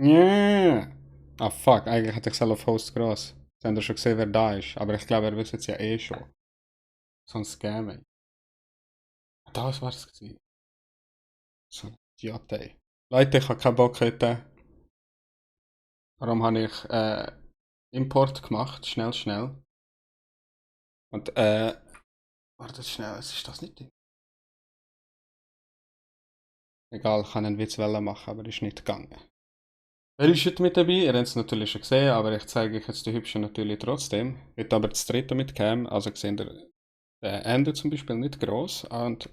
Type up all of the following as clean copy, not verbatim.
Ja. Ah, fuck, eigentlich hätte ich es auf Host gross. Jetzt haben wir schon gesehen, wer da ist. Aber ich glaube, er wisst es ja eh schon. So ein Scam, ey. Das war es gewesen. So ein Idiot, ey. Leute, ich habe keinen Bock heute. Darum habe ich Import gemacht. Schnell, schnell. Und warte schnell, was ist das nicht? Egal, ich kann einen Witz machen, aber ist nicht gegangen. Wer ist heute mit dabei? Ihr habt es natürlich schon gesehen, aber ich zeige euch jetzt die Hübschen natürlich trotzdem. Heute aber das dritte mit Cam, also seht ihr der Ende zum Beispiel nicht groß. Und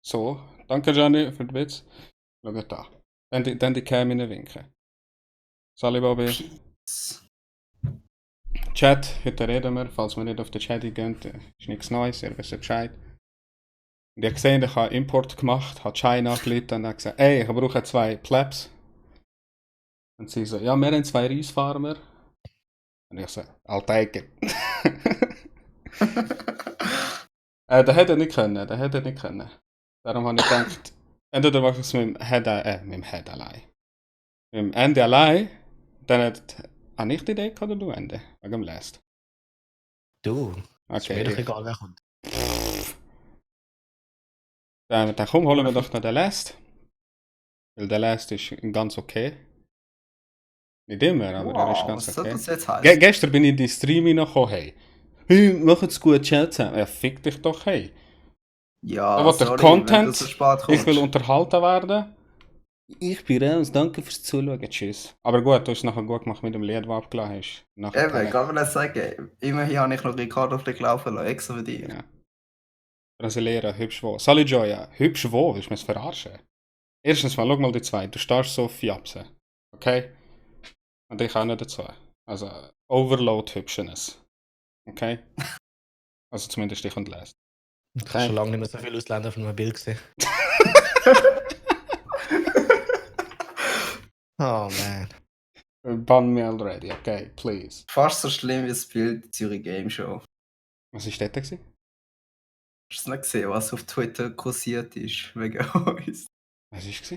so, danke Gianni für den Witz. Schaut da. Dann die Cam in den Winkel. Sali Bobby. Peace. Chat, heute reden wir, falls wir nicht auf den Chat gehen, ist nichts Neues, ihr wisst Bescheid. Und ich gesehen, ich habe Import gemacht, hat China angeleitet und hat gesagt, ey, ich brauche 2 Plebs. Und sie so, ja, wir haben 2 Reisfarmer. Und ich so, Alteiger. Der hätte nicht können, der hätte nicht können. Darum habe ich gedacht, entweder mache ich es mit dem Head allein. Mit dem Ende allein, dann habe ich die Idee oder du Ende? Wegen dem Last. Du, ist mir doch Okay. egal, wer kommt. Dann komm, holen wir doch noch den Last. Weil der Last ist ganz okay. Nicht immer, aber er ist Wow, ganz was soll okay. das jetzt heißen? Gestern bin ich in die Stream reingekommen, hey, macht's gut, Chat zusammen. Ja, fick dich doch, hey. Da Ja, will ich sorry, wenn du Content, so spät ich will kommst. unterhalten werden. Ich bin raus, danke fürs Zuschauen, tschüss. Aber gut, du hast es nachher gut gemacht mit dem Lied, das abgeladen hast. Nachher Eben, kann man das sagen. Immerhin habe ich noch Ricardo auf den laufen lassen, extra für dich. Genau. Brasileira, hübsch wo. Sali Joya, hübsch wo, willst du mich verarschen? Erstens mal, schau mal die zwei, du starrst so auf Japse. Okay? Und ich auch nicht dazu. Also, Overload Hübschenes. Okay? Also zumindest ich und lesen. Ich habe schon lange nicht mehr so viele Ausländer auf einem Bild gesehen. Oh man. Ban me already, okay, please. Fast so schlimm wie das Bild Zürich Game Show. Was war das gewesen? Hast du es nicht gesehen, was auf Twitter kursiert ist, wegen uns? Was war das?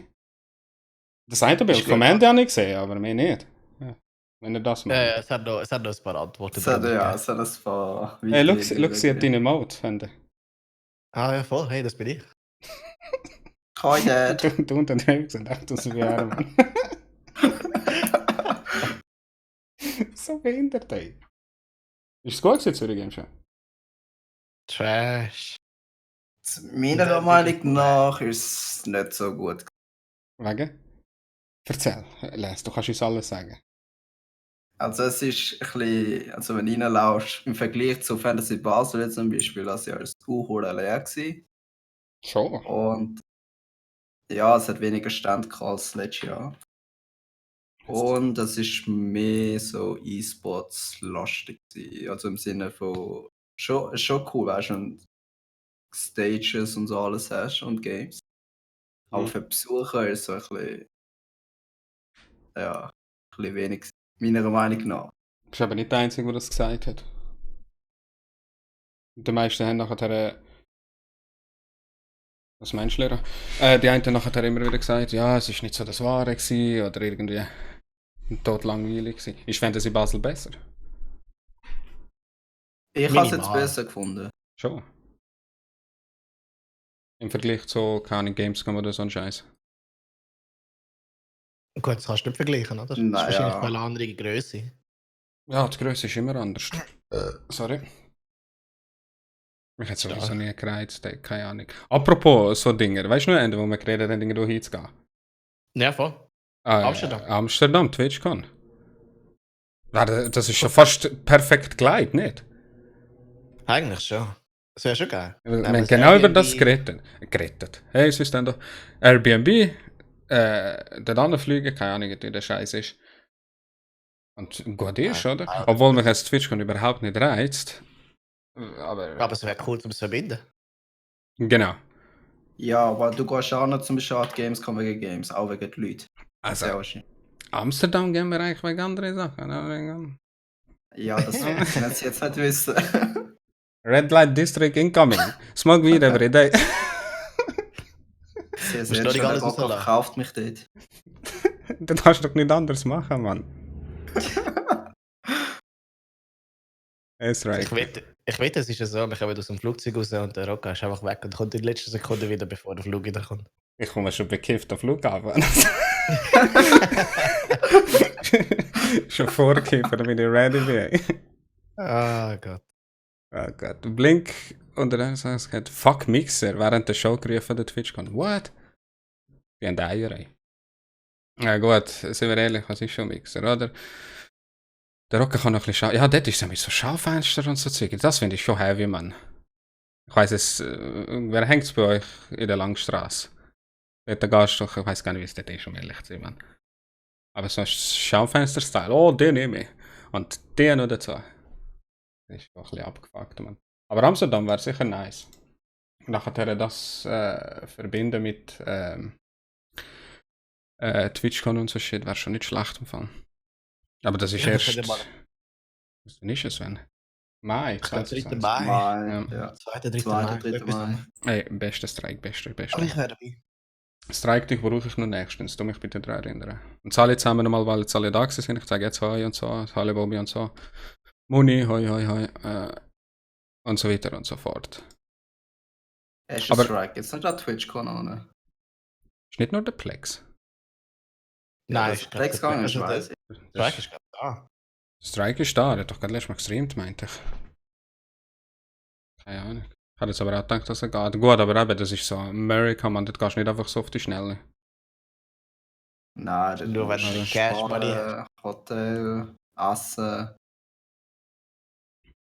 Das eine Bild Ist vom klar. Ende habe ich gesehen, aber mehr nicht. Ja. Wenn ihr das meint. Es hat noch ein paar Antworten Es hat, drunter ja, gegeben. es hat ein paar Hey, weitere schau, sie hat deine Mode, Ende. Ah ja, voll, hey, das bin ich. Hi Dad. Du und den Helm sind echt aus wie er, Mann. So behindert, ey. Ist es gut gewesen, Zürich Game Show? Trash. Meiner Meinung nach ist es nicht so gut. Wegen? Erzähl, Les, du kannst uns alles sagen. Also es ist ein bisschen, also wenn du reinlaufst, im Vergleich zu Fantasy Basel jetzt zum Beispiel, das Jahr ist leer gewesen. Schon. Und ja, es hat weniger Stand gehabt als letztes Jahr. Und es ist mehr so E-Sports-lastig gewesen. Also im Sinne von, schon cool, weißt du, und Stages und so alles hast und Games. Aber für Besucher ist es so ein bisschen, ja, ein bisschen wenig, meiner Meinung nach. Du bist aber nicht der Einzige, der das gesagt hat. Die meisten haben nachher. Was meinst du, Lehrer? Die einen nachher immer wieder gesagt, ja, es ist nicht so das Wahre gewesen, oder irgendwie tot langweilig gewesen. Ist Fantasy Basel besser? Ich habe es jetzt Minimal. besser gefunden. Schon. Im Vergleich zu, keine Ahnung, Gamescom oder so ein Scheiß. Gut, das kannst du nicht vergleichen, oder? Das ist Naja. wahrscheinlich eine andere Größe. Ja, die Größe ist immer anders. Sorry. Mich hat sowieso Stark. nie gereizt, ey, keine Ahnung. Apropos so Dinge, weißt du noch, Ende, wo wir geredet haben, da hinzugehen? Ja, voll. Amsterdam. Amsterdam, TwitchCon. Ja, das ist schon fast perfekt geleitet, nicht? Eigentlich schon. Das wäre schon geil. Wir Nehmen haben das genau über Airbnb. das geredet. Hey, es ist dann doch Airbnb, dort anfliegen, keine Ahnung, wie der Scheiß ist. Und gut ist, Ja, oder? ja. Obwohl mich jetzt TwitchCon überhaupt nicht reizt. Aber es wäre cool, um es zu verbinden. genau. Ja, aber du gehst auch noch zum Beispiel an die Gamescom wegen Games, auch wegen den Leuten. Also, Sehr wahrscheinlich. Amsterdam gehen wir eigentlich wegen anderen Sachen. Ja, das können sie jetzt nicht wissen. Red Light District incoming. Smoke weed every day. sehe Musst du jetzt nicht schon, der alles Rocco rauslassen. verkauft mich dort. Du darfst doch nicht anders machen, Mann. Es Ich reicht. wette, es ist ja so, wir kommen aus dem Flugzeug raus und der Rocco ist einfach weg und kommt in der letzten Sekunde wieder, bevor der Flug wieder kommt. Ich komme schon bekifft am Flughafen. Schon vorgekifft, damit ich ready bin. Ah Gott. Oh Gott. Blink unter der Sache hat Fuck Mixer während der Show gerufen der Twitch-Con. What? Die haben Eier, ey. Ja gut, sind wir ehrlich, was ist schon Mixer, oder? Der Rocker kann noch ein bisschen schauen. Ja, dort ist es mit so Schaufenster und so Zeug. Das finde ich schon heavy, Mann. Ich weiss es, wer hängt bei euch in der Langstrasse? Dort gehst du doch, ich weiss gar nicht, wie es dort ist, um ehrlich zu sein, Mann. Aber so ein Schaufenster-Style, oh, den nehme ich. Und den noch dazu. Das ist auch ein bisschen abgefuckt, Mann. Aber Amsterdam wäre sicher nice. Nachher das verbinden mit TwitchCon und so Shit wäre schon nicht schlecht im Fall. Aber das ist Ja, das erst. könnte mal- Was denn ist es, Sven? Mai, Ich glaube, 3. 2020. Mai. Mai, Ja. ja. 2., 3. 2., Mai. 3. etwas Mai. so. Ey, bester Strike, bester. Aber ich wäre dabei. Strike dich brauche ich nur nächstens, du mich bitte daran erinnern. Und alle zusammen nochmal, weil jetzt alle da sind. Ich sage jetzt Hoi und so, Hallo Bobby und so. Muni, hoi, und so weiter und so fort. Hast Aber- du Strike? Jetzt nicht an TwitchCon ohne. Ist nicht nur der Plex. Nein, das Plex gegangen ist, weiss ich. Strike ist gerade da. Strike ist da, der hat doch gerade letztes Mal gestreamt, meinte ich. Keine Ahnung. Ich hatte jetzt aber auch gedacht, dass er geht. Gut, aber eben, das ist so America, man, dort gehst du nicht einfach so auf die Schnelle. Nein, das Nur wenn du Cash Money hast. Hotel, Essen,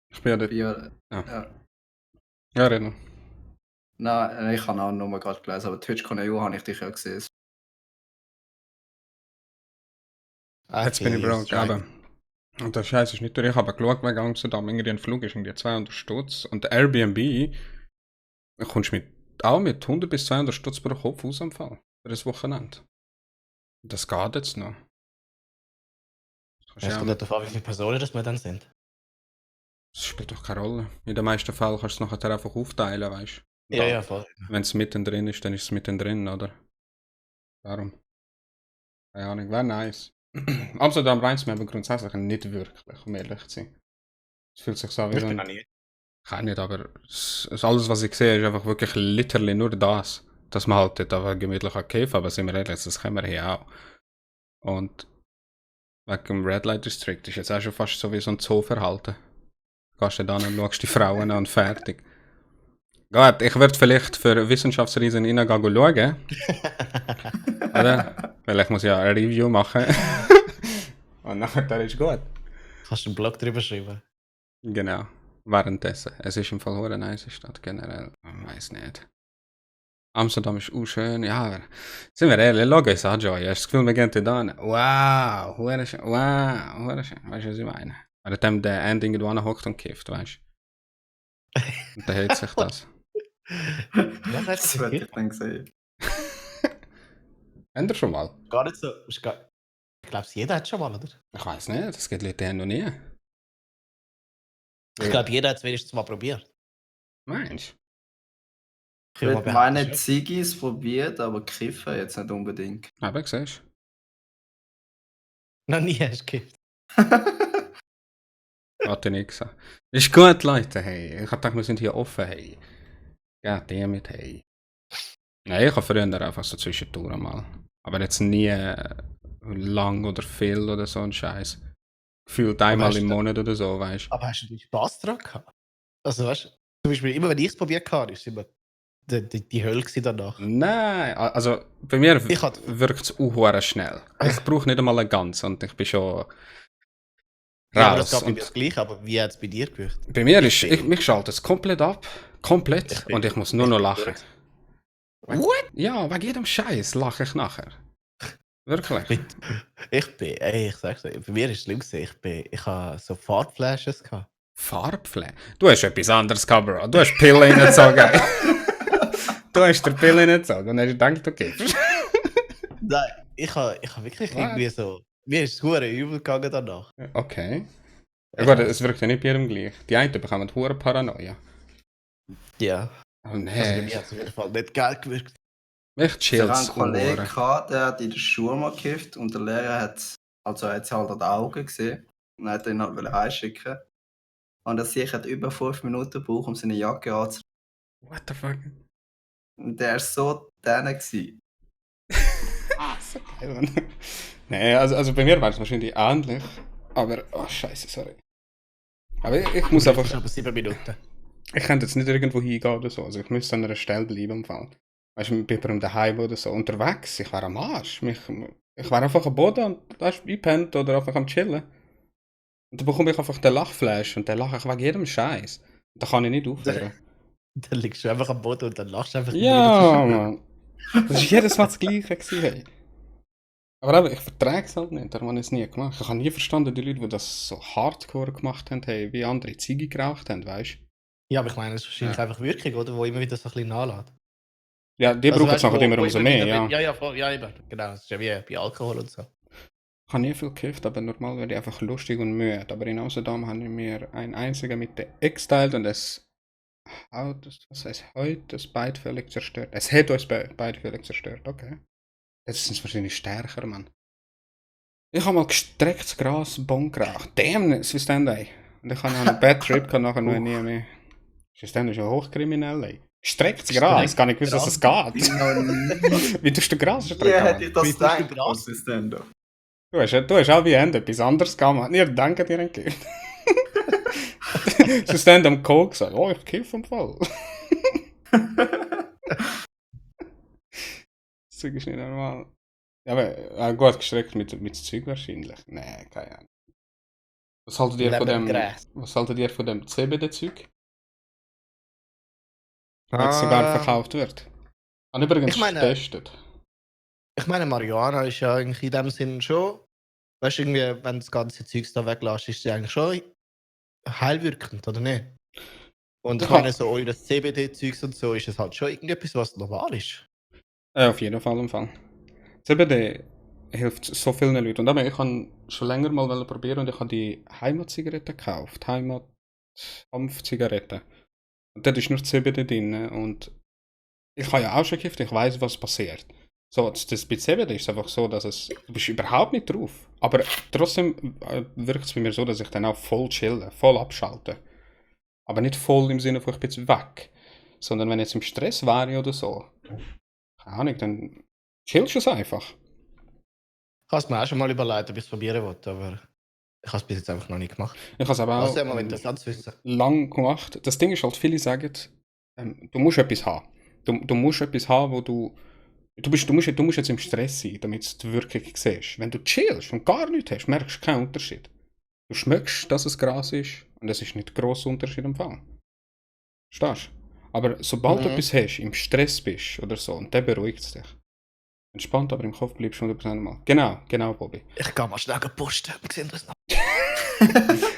Ich bin ja dort. Bier. Ja. Ja. Ja, red noch. Nein, ich habe auch nur gerade gelesen, aber TwitchCon EU habe ich dich ja gesehen. Jetzt bin ich broke, aber. Und der Scheiß ist nicht durch. Ich habe geschaut wegen Amsterdam. Irgendwie ein Flug ist irgendwie 200 Stutz. Und der Airbnb kommst du auch mit 100 bis 200 Stutz pro Kopf aus am Fall. Für das Wochenende. Und das geht jetzt noch. Es kommt nicht darauf an, wie viele Personen das wir dann sind. Das spielt doch keine Rolle. In den meisten Fällen kannst du es nachher einfach aufteilen, weißt du? Ja, voll. Wenn es mittendrin ist, dann ist es mittendrin, oder? Darum. Keine Ahnung, wäre nice. Amsterdam reizt mir aber grundsätzlich nicht wirklich, um ehrlich zu sein. Es fühlt sich so wie Ich so bin ein... noch nie. Kann nicht, aber alles, was ich sehe, ist einfach wirklich literally nur das. Dass man halt dort einfach gemütlich kämpfen kann, aber sind wir ehrlich, das können wir hier auch. Und wegen dem Red Light District ist jetzt auch schon fast so wie so ein Zoo-Verhalten. Gehst du dann und schaust die Frauen an und fertig. Gut, ich werde vielleicht für Wissenschaftsreisen reingehen schauen. Oder? Weil ich muss ja ein Review machen. Und nachher ist gut. Kannst du einen Blog drüber schreiben? Genau. Währenddessen. Es ist im Fall eine nice Stadt generell. Ich weiß nicht. Amsterdam ist auch schön. Ja, aber sind wir ehrlich, schau uns an, Joy. Hast du das Gefühl, wir gehen da hin? Wow, hure schön. Wow, hure schön. Weißt du, was ich meine? Weil dem der End irgendwo hockt und kifft, weißt du? Und dann hält sich das. Was hast Das du hätte ich gesagt? dann gesehen. Habt ihr schon mal? Gar nicht so. Ich glaube, jeder hat schon mal, oder? Ich weiß nicht, das geht Leute die haben noch nie. Ich glaube, jeder hat es wenigstens mal probiert. Meinst Ich will mal würde behaupten, meine ja. Ziggis probiert, aber kiffen jetzt nicht unbedingt. du? Aber siehst Noch nie hast du gekifft. du? Warte nicht gesagt. Ist gut, Leute, hey. Ich hab gedacht, wir sind hier offen, hey. Ja, damit, hey. Nein, ich habe früher einfach so zwischendurch mal. Aber jetzt nie lang oder viel oder so ein Scheiß. Gefühlt einmal hast im du- Monat oder so, weißt du. Aber hast du Spaß dran gehabt? Also, weißt du, zum Beispiel immer, wenn ich es probiert habe, ist immer die Hölle gewesen danach. Nein, also bei mir Ich hatte- wirkt es auch schnell. Ich brauche nicht einmal einen ganz und ich bin schon Ja, aber das raus. gab bei mir Und das Gleiche, aber wie hat es bei dir gewirkt? bei mir ist, bin- mich schaltet es komplett ab. Komplett. Ich bin- Und ich muss nur noch bin lachen. durch. What? Ja, wegen jedem Scheiß lache ich nachher. Wirklich. Ich sag's dir, bei mir ist es schlimm gewesen. Ich habe so Farbflashes gehabt. Farbfläche. Du hast etwas anderes gehabt, Bro. Du hast Pille reingezogen. Du hast der Pille reingezogen und hast gedacht, du kippst. Nein, ich habe wirklich Was? irgendwie so. Mir ist es hure übel gegangen danach. Okay. Ja gut, es wirkt ja nicht bei jedem gleich. Die einen bekommen hohe Paranoia. Ja. Oh Also bei nee. mir hat es auf jeden Fall nicht geil gewirkt. Echt Ich hatte chillt's. einen Kollegen, der hat in der Schule mal gekifft und der Lehrer hat es halt an den Augen gesehen und hat ihn halt einschicken. Und er sich hat über 5 Minuten gebraucht, um seine Jacke anzuziehen. What the fuck? Und der war so däne. So geil, Mann. Nee, also bei mir war es wahrscheinlich ähnlich. Aber, oh scheiße, sorry. Aber ich muss Das ist einfach. aber 7 Minuten. Ich könnte jetzt nicht irgendwo hingehen oder so. Also ich müsste an einer Stelle bleiben im Fall. Weißt du, bei jemandem daheim oder so. Unterwegs, ich wäre am Arsch. Ich wäre einfach am Boden und weißt, eingepennt oder einfach am Chillen. Und dann bekomme ich einfach den Lachflash und dann lache ich wegen jedem Scheiß. Da kann ich nicht aufhören. Dann liegst du einfach am Boden und dann lachst du einfach immer wieder Ja, zusammen. Mann. Das war jedes Mal das Gleiche. Gewesen, hey. Aber eben, ich vertrage es halt nicht, darum habe ich es nie gemacht. Ich habe nie verstanden, die Leute, die das so hardcore gemacht haben, hey, wie andere Ziege geraucht haben, weißt du? Ja, aber ich meine, es ist wahrscheinlich einfach Wirkung, oder? Wo immer wieder so ein bisschen nachlässt. Ja, die brauchen es weißt du, nachher immer wo umso immer mehr, wieder ja. Ja, voll, ja, eben. Genau, es ist ja wie bei Alkohol und so. Ich habe nie viel gekifft, aber normal werde ich einfach lustig und müde. Aber in Amsterdam habe ich mir ein einziger mit der X teilt und es haut, was heißt heute, das Beid völlig zerstört. Es hat uns Beid völlig zerstört, okay. Jetzt sind es wahrscheinlich stärker, Mann. Ich habe mal gestrecktes Gras Bon geraucht. Damn, Swiss ey. Und ich habe noch einen Bad Trip gehabt, nachher noch nie mehr. Swiss ist ja hochkriminell, ey. Gestrecktes Gras, gar nicht gewusst, dass es geht. Noch nie. Wie tust du Gras Wie strecken, hätte Mann? ich das Wie tust du gedacht, Gras? Assistendo? Du hast auch wie Ende etwas anderes gehabt, Mann. Ihr denkt dir ein Kind. Sie stehen am Coke gesagt, oh, ich kiffe im Fall. Das ist nicht normal. Ja, aber gut gestreckt mit Zeug wahrscheinlich. Nee, keine Ahnung. Was haltet ihr von dem, Lebergras. was haltet ihr von dem CBD-Zeug? Weil es sogar verkauft wird. Habe übrigens Ich meine- getestet. Ich meine, Marihuana ist ja eigentlich in dem Sinn schon, weißt du, irgendwie, wenn du das ganze Zeugs da weglässt, ist sie eigentlich schon heilwirkend, oder nicht? Und ich Ja. meine, so eures CBD-Zeugs und so ist es halt schon irgendetwas, was normal ist. Auf jeden Fall im Fall. CBD hilft so vielen Leuten. Und eben, ich habe schon länger mal probieren und ich habe die Heimatzigaretten gekauft. Heimat-Hanf-Zigaretten. Und dort ist nur CBD drin. Und ich habe ja auch schon gekifft, ich weiß, was passiert. So, das bei CBD ist es einfach so, dass du bist überhaupt nicht drauf. Aber trotzdem wirkt es bei mir so, dass ich dann auch voll chille, voll abschalte. Aber nicht voll im Sinne von, ich bin jetzt weg. Sondern wenn ich jetzt im Stress wäre oder so, keine Ahnung, dann chillst du es einfach. Ich habe es mir auch schon mal überlegt, ob ich es probieren wollte, aber ich habe es bis jetzt einfach noch nicht gemacht. Ich habe es aber Das auch ist ja mal interessant zu wissen. lang gemacht. Das Ding ist halt, viele sagen, du musst etwas haben. Du musst etwas haben, wo du musst jetzt im Stress sein, damit du die Wirkung siehst. Wenn du chillst und gar nichts hast, merkst du keinen Unterschied. Du schmeckst, dass es Gras ist und es ist nicht ein grosser Unterschied im Fall. Verstehst du? Aber sobald du etwas hast, im Stress bist oder so, und dann beruhigt es dich. Entspannt, aber im Kopf bleibst du 100% mal. Genau, Bobby. Ich kann mal schnell posten, wir sehen das noch.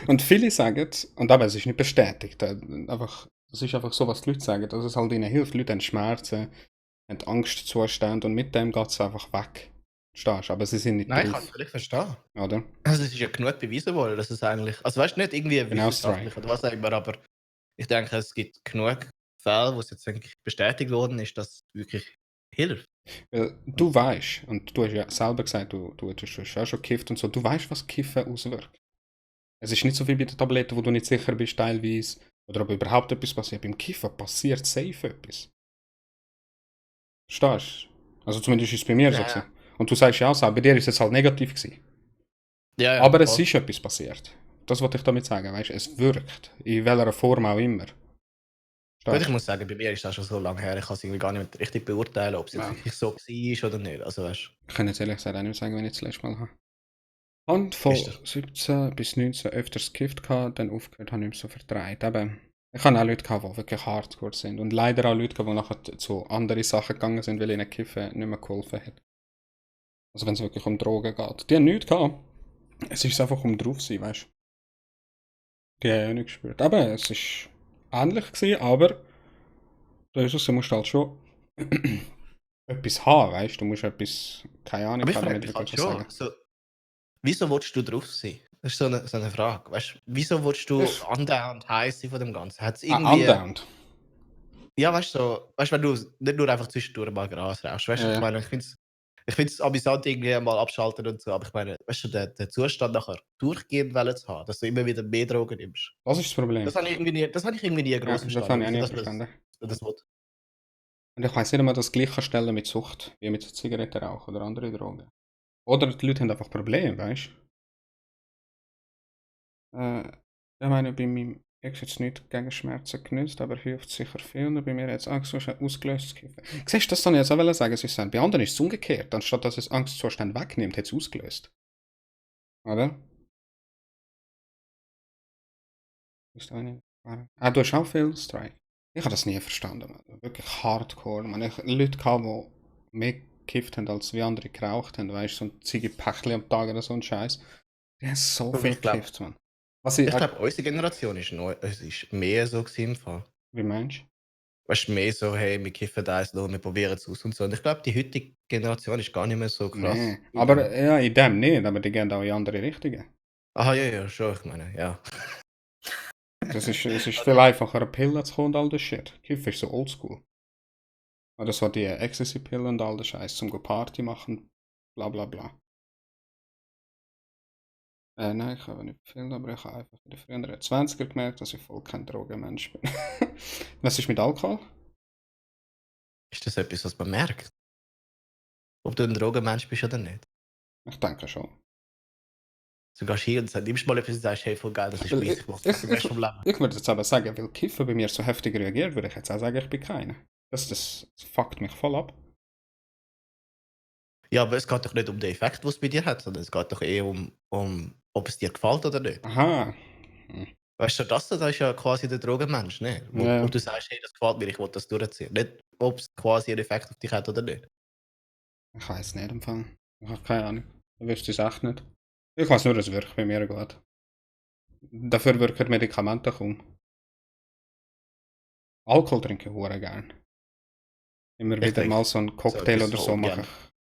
Und viele sagen, und aber es ist nicht bestätigt, einfach, das ist einfach so, was die Leute sagen, dass es halt ihnen hilft. Die Leute haben Schmerzen, haben Angstzustände und mit dem geht es einfach weg. Verstehst du? Aber sie sind nicht Nein, ich drauf. kann es völlig verstehen. Oder? Also es ist ja genug bewiesen worden, dass es eigentlich, also weißt du, nicht irgendwie Genau, wissenschaftlich oder was auch immer, aber ich denke, es gibt genug Fälle, wo es jetzt eigentlich bestätigt worden ist, dass es wirklich hilft. Weil du weißt, und du hast ja selber gesagt, du hast auch schon gekifft und so, du weißt, was Kiffen auswirkt. Es ist nicht so wie bei den Tabletten, wo du nicht sicher bist, teilweise, oder ob überhaupt etwas passiert. Beim Kiffen passiert safe etwas. Verstehst du? Also zumindest ist es bei mir so Ja. gewesen. Und du sagst ja auch, bei dir ist es halt negativ gewesen. Ja, Aber es voll. ist etwas passiert. Das wollte ich damit sagen, weißt du? Es wirkt. In welcher Form auch immer. Gut, Verstehst ich muss sagen, bei mir ist das schon so lange her, ich kann es irgendwie gar nicht mehr richtig beurteilen, ob es jetzt Ja. wirklich so war oder nicht. Also weißt Ich kann jetzt ehrlich gesagt auch nicht sagen, wenn ich das letzte Mal habe. Und von Ist das- 17 bis 19 öfters gekifft gehabt, dann aufgehört, habe ich nicht mehr so vertreibt. Eben, ich habe auch Leute gehabt, die wirklich hardcore sind. Und leider auch Leute gehabt, die nachher zu anderen Sachen gegangen sind, weil ihnen Kiffen nicht mehr geholfen hat. Also wenn es wirklich um Drogen geht. Die haben nichts gehabt. Es ist einfach um drauf sein, weißt du. Die haben ja nicht gespürt. Aber es ist ähnlich gewesen, aber da ist es, du musst halt schon etwas haben, weißt du. Du musst etwas, keine Ahnung, Aber ich kann frage damit mich halt wirklich schon, sagen. so, wieso willst du drauf sein? Das ist so eine Frage, weißt du? Wieso willst du Ich- andauernd heiß sein von dem Ganzen? Hat es Ah, irgendwie... andauernd. Ja, weißt du, so, weißt, wenn du nicht nur einfach zwischendurch mal Gras rauchst, weißt du, Ja. ich meine, ich find's amüsant, irgendwie mal abschalten und so, aber ich meine, weißt du, den Zustand nachher durchgehend wollen zu haben, dass du immer wieder mehr Drogen nimmst. Das ist das Problem. Das habe ich irgendwie nie Ja, groß das verstanden. habe ich auch nie Dass man verstanden. das will. Und ich weiss nicht einmal das gleiche stellen mit Sucht, wie mit so Zigarettenrauchen oder anderen Drogen. Oder die Leute haben einfach Probleme, weißt du? Ich meine, bei meinem Ex jetzt nicht gegen Schmerzen genützt, aber hilft sicher viel. Und bei mir hat es Angstzustand ausgelöst zu kiffen. Siehst du, das soll ich jetzt auch sagen, Susanne. Bei anderen ist es umgekehrt. Anstatt dass es Angstzustand wegnimmt, hat es ausgelöst. Oder? Ist da nicht? Du hast auch viel Strike. Ich habe das nie verstanden, man. Wirklich hardcore. Man, ich Leute gehabt, die mehr gekifft haben, als wie andere geraucht haben. Weißt du, so ein Ziegepäckchen am Tag oder so ein Scheiß. Die haben so Aber viel ich glaub- gekifft, man. Was ich, Ich glaube, unsere Generation es ist mehr so gewesen im Fall. wie meinst du? Weißt du, mehr so, hey, wir kiffen eins noch, wir probieren es aus und so. Und ich glaube, die heutige Generation ist gar nicht mehr so krass. Nee, aber ja, in dem nicht, aber die gehen auch in andere Richtungen. Aha, ja, schon, ich meine, ja. Es ist viel einfacher, eine Pille zu kommen und all das Shit. Kiffen ist so oldschool. Oder so die Ecstasy-Pillen und all das Scheiß, zum go Party machen, bla bla bla. Nein, ich habe nicht viel, aber ich habe einfach in den früheren 20er gemerkt, dass ich voll kein Drogenmensch bin. Was ist mit Alkohol? Ist das etwas, was man merkt? Ob du ein Drogenmensch bist oder nicht? Ich denke schon. Du gehst hier und nimmst mal etwas und sagst, hey, voll geil, das ist Weil Weiss, ich mach das Beste vom Leben. Ich würde jetzt aber sagen, weil Kiffen bei mir so heftig reagiert, würde ich jetzt auch sagen, ich bin keiner. Das fuckt mich voll ab. Ja, aber es geht doch nicht um den Effekt, den es bei dir hat, sondern es geht doch eher um ob es dir gefällt oder nicht. Aha. Weißt du, das ist ja quasi der Drogenmensch, ne? Ja. Wo du sagst, hey, das gefällt mir, ich will das durchziehen. Nicht, ob es quasi einen Effekt auf dich hat oder nicht. Ich weiß nicht im Fall. Ich habe keine Ahnung. Ich wüsste es echt nicht. Ich weiß nur, dass es wirklich bei mir geht. Dafür wirken Medikamente kaum. Alkohol trinke ich hure gern. Immer Ich wieder denke, mal so einen Cocktail etwas oder so so mache ich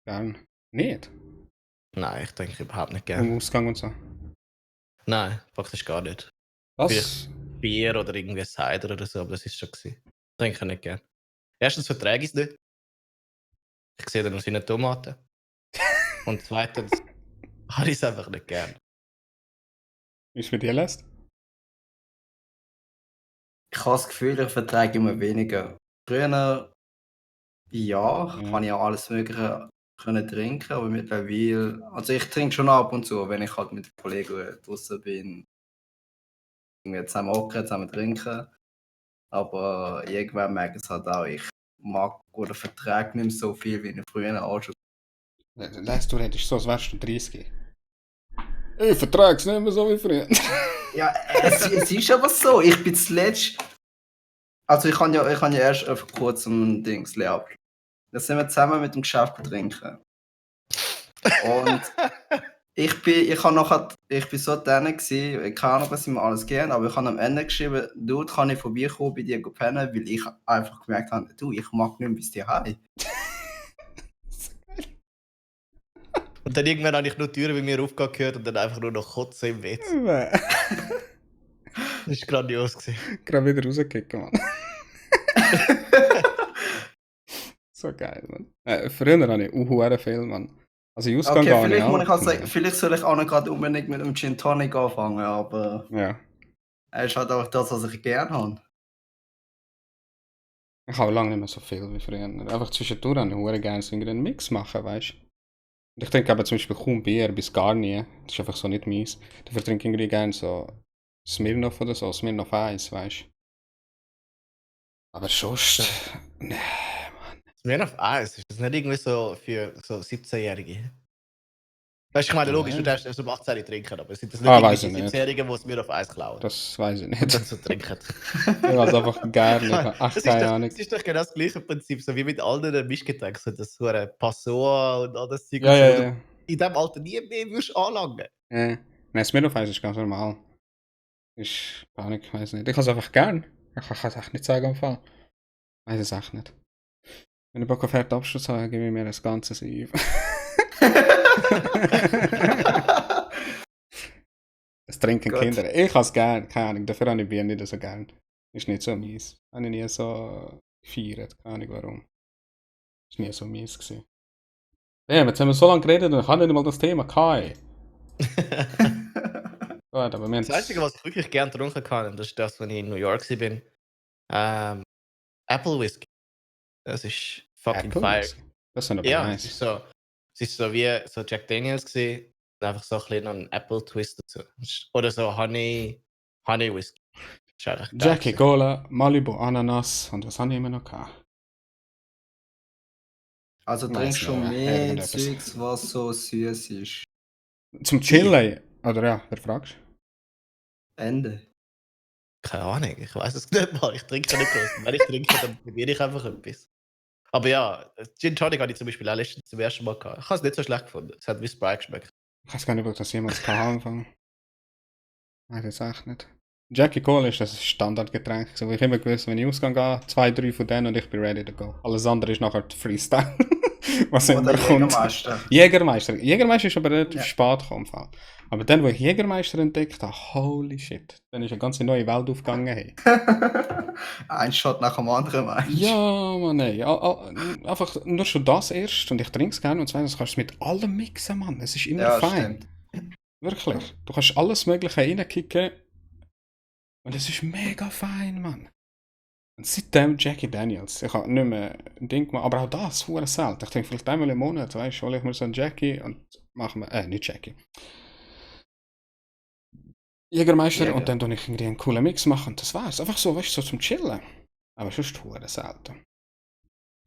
gern. Nicht? Nein, ich denke überhaupt nicht gerne. Im Ausgang und so. Nein, faktisch gar nicht. Das. Bier oder irgendwie Cider oder so, aber das ist schon gewesen. Trinke ich nicht gerne. Erstens verträge ich es nicht. Ich sehe dann aus wie eine Tomate. Und zweitens habe ich es einfach nicht gern. Wie ist es mit dir lässt? Ich habe das Gefühl, ich vertrage immer weniger. Früher, ja, kann ich auch alles Mögliche können trinken, aber mittlerweile, also ich trinke schon ab und zu, wenn ich halt mit Kollegen draußen bin, irgendwie zusammen hocken, zusammen trinken. Aber irgendwann merke ich es halt auch, ich mag oder vertrage nicht mehr so viel, wie ich früher auch schon. Lässt du redest so, als wärst du 30. Ich vertrage es nicht mehr so wie früher. Ja, es ist aber so, ich bin zuletzt, also ich habe ja erst vor kurzem ein Dings leer. Da sind wir zusammen mit dem Geschäft trinken. Und ich bin so dran gewesen, keine Ahnung, was ihm alles gehen, aber ich habe am Ende geschrieben, du, kann ich vorbeikommen bei dir pennen, weil ich einfach gemerkt habe, du, ich mag nicht mehr bis dir heim. Und dann irgendwann habe ich nur die Türen bei mir aufgehört und dann einfach nur noch kotzen im WC. Das war grandios gewesen. Gerade wieder rausgekicken, Mann. So geil, Mann. Früher hatte ich auch viel, Mann. Also in Ausgang Okay, gar vielleicht, nicht. muss ich auch sagen, vielleicht soll ich auch nicht gerade unbedingt mit einem Gin Tonic anfangen, aber Ja. er ist halt auch das, was ich gerne habe. Ich habe lange nicht mehr so viel wie früher. Einfach zwischendurch habe ich hure gerne so einen Mix machen, weißt du? Und ich trinke aber zum Beispiel kaum Bier, bis gar nie. Das ist einfach so nicht meins. Dafür trinke ich irgendwie gerne so Smirnoff oder so, Smirnoff Eis, weißt du? Aber sonst. Nee, Mann. Smirnoff Eis, ist das nicht irgendwie so für so 17-Jährige? Weißt du, ich meine, logisch, du darfst erst um 18 trinken, aber sind das nicht Weiß ich irgendwie nicht. 17-Jährige, die Smirnoff Eis klauen? Das weiß ich Und nicht. dann so trinken. Ich weiß einfach gerne. Ich habe Das echt ist, keine doch, Ahnung. das ist doch genau das gleiche Prinzip, so wie mit anderen Mischgetränken, so das so eine Passoa und all das Zeug, Ja, so, ja, wo du ja. in diesem Alter nie mehr würdest anlangen. Nein, Smirnoff Eis ist ganz normal. Ist gar nicht, ich weiß nicht. Ich habe es einfach gern. Ich kann es echt nicht sagen am Fall. Ich weiß es echt nicht. Wenn ich Bock auf harten Abschluss habe, gebe ich mir das Ganze Sieb. Das trinken Gut. Kinder. Ich habe es gern, keine Ahnung. Dafür habe ich Bier nicht so gern. Ist nicht so mies. Habe ich nie so gefeiert. Keine Ahnung warum. Ist nie so mies gewesen. Ja, jetzt haben wir so lange geredet und ich habe nicht mal das Thema gehabt. Gut, aber wir Das Einzige, haben was ich wirklich gerne getrunken kann, das ist das, wenn ich in New York war. Apple Whisky. Das ist fucking fire. Das sind aber Ja, nice. es ist so wie so Jack Daniels gewesen, und einfach so ein bisschen einen Apple Twist dazu. Oder so Honey Whisky. Das ist eigentlich geil Jackie gewesen. Cola, Malibu Ananas und was habe ich immer noch gehabt? Also Weiss trinkst du nicht, mehr irgendetwas. Zeugs, was so süß ist. Zum Chillen? Oder ja, wer fragst? Ende. Keine Ahnung, ich weiß es nicht mal. Ich trinke nicht groß. Wenn ich trinke, dann probiere ich einfach etwas. Aber ja, Gin Tonic hatte ich zum Beispiel auch letztens zum ersten Mal gehabt. Ich habe es nicht so schlecht gefunden. Es hat wie Sprite geschmeckt. Ich weiß gar nicht, ob das jemals gehabt am Anfang. Weiß jetzt echt nicht. Jackie Cola ist das Standardgetränk. So wie ich immer gewusst, wenn ich ausgehe, 2, 3 von denen und ich bin ready to go. Alles andere ist nachher die Freestyle. Was immer Oder kommt. Jägermeister. Jägermeister ist aber relativ Ja. spät gekommen. Aber dann, wo ich Jägermeister entdeckt habe, holy shit. Dann ist eine ganz neue Welt aufgegangen. Hey. Ein Shot nach dem anderen, meinst du? Ja, Mann, ey. Einfach nur schon das erst und ich trinke es gerne und zweitens kannst du es mit allem mixen, Mann. Es ist immer Ja, fein. stimmt. Wirklich. Du kannst alles Mögliche reinkicken und es ist mega fein, Mann. Und seitdem Jackie Daniels. Ich habe nicht mehr ein Ding gemacht, aber auch das, verdammt selten. Ich denke vielleicht einmal im Monat, weißt du, hole ich mir so einen Jackie und machen wir, nicht Jackie. Jägermeister Jäger. und dann tue ich irgendwie einen coolen Mix machen und das war's. Einfach so, weißt du, so zum Chillen. Aber sonst verdammt selten.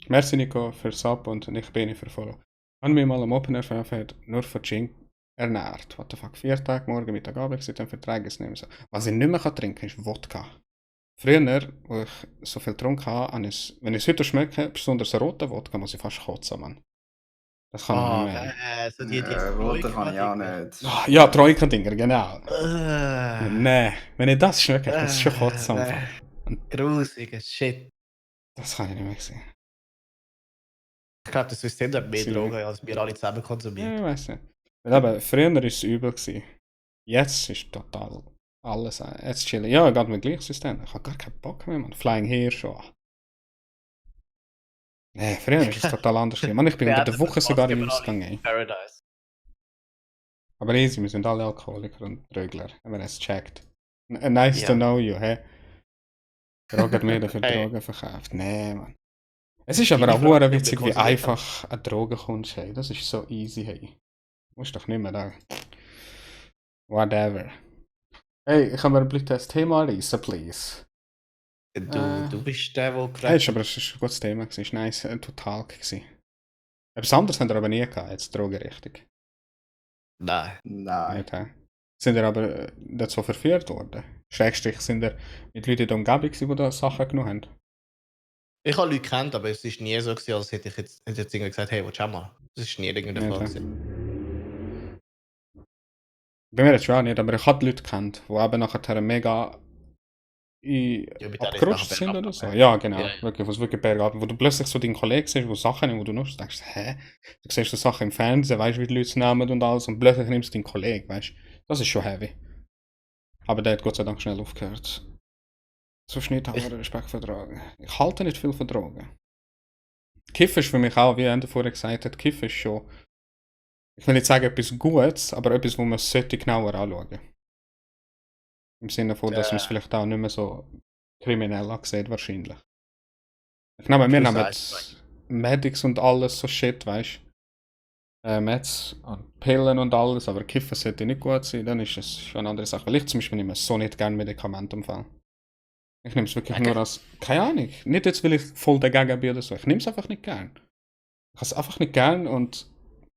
Merci Nico für Sub und ich bin für Follow. Wenn mich mal am Opener verfährt, nur für Gin ernährt. What the fuck, 4 Tage, morgen, Mittag, Abend, dann vertrage ich es nicht mehr so. Was ich nicht mehr trinken kann, ist Wodka. Früher, wo ich so viel getrunken habe, wenn ich es heute schmecke, besonders roten Wodka, muss ich fast kotzen, Mann. Das kann ich nicht mehr. So die Rote kann ich auch nicht. Ah, ja, Troika-Dinger, genau. Nee. Nee, wenn ich das schmecke, ich muss schon kotzen. Einfach. Grusiger Shit. Das kann ich nicht mehr sehen. Ich glaube, das System hat mehr Sie- Drogen, als wir alle zusammen Ja, konsumieren. ich weiß nicht. Aber früher war es übel. Jetzt ist total alles. Jetzt chillen. Ja, geht mir gleich System. Ich habe gar keinen Bock mehr, man. Flying Hirsch schon. Nee, früher ist es total anders. Man, ich bin unter der Woche sogar im Ausgang. Ey. Paradise. Aber easy, wir sind alle Alkoholiker und Trögler, wenn man es checkt. Nice to Ja. know you, hä? Drogen mir dafür Hey. Drogen verkauft. Nee, man. Es ist aber Deine auch Frage hure ist, witzig, wie wie konsumiert einfach an Drogen kommst. Hey. Das ist so easy, hey. Du musst doch nicht mehr da. Whatever. Hey, ich kann mir ein das Thema lesen, please. Du bist der, der Hey, ist aber es ist ein gutes Thema, es war nice, total gewesen. Etwas anderes haben wir aber nie gehabt, jetzt Drogenrichtung. Nein. Nein. Nicht, hä? Sind wir aber dazu verführt worden? Schrägstrich sind wir mit Leuten in der Umgebung, gewesen, die da Sachen genommen haben. Ich habe Leute gekannt, aber es ist nie so gewesen, als hätte ich jetzt irgendwie gesagt, hey, willst du auch mal? Das ist nie irgendeine Nicht, Frage hä? gewesen. Bei mir jetzt schon auch nicht, aber ich habe Leute gekannt, die eben nachher mega Ja, mit denen ist abgerutscht nachher sind bergab oder so. gegangen. Ja, genau. Ja, ja. Wirklich, wo es wirklich bergab, wo du plötzlich so deinen Kollegen siehst, wo Sachen nimmt, wo du nutzt, denkst, hä? Du siehst so Sachen im Fernsehen, weißt, wie die Leute es nehmen und alles, und plötzlich nimmst du deinen Kollegen, weißt. Das ist schon heavy. Aber der hat Gott sei Dank schnell aufgehört. Sonst nicht, aber Respekt für Drogen. Ich halte nicht viel von Drogen. Kiffen ist für mich auch, wie Ende vorher gesagt hat, Kiffen ist schon, ich will nicht sagen etwas Gutes, aber etwas, wo man sollte genauer anschauen. Im Sinne von, dass man es vielleicht auch nicht mehr so kriminell ansieht, wahrscheinlich. Ich nehme, wir Plus nehmen eins, Medics und alles, so Shit, weißt du. Meds und Pillen und alles, aber Kiffen sollte nicht gut sein, dann ist es schon eine andere Sache. Weil ich zum Beispiel nehme so nicht gerne Medikamente im Fall. Ich nehme es wirklich Okay. nur als, keine Ahnung, nicht jetzt, weil ich voll dagegen bin oder so. Ich nehme es einfach nicht gern. Ich habe es einfach nicht gern und,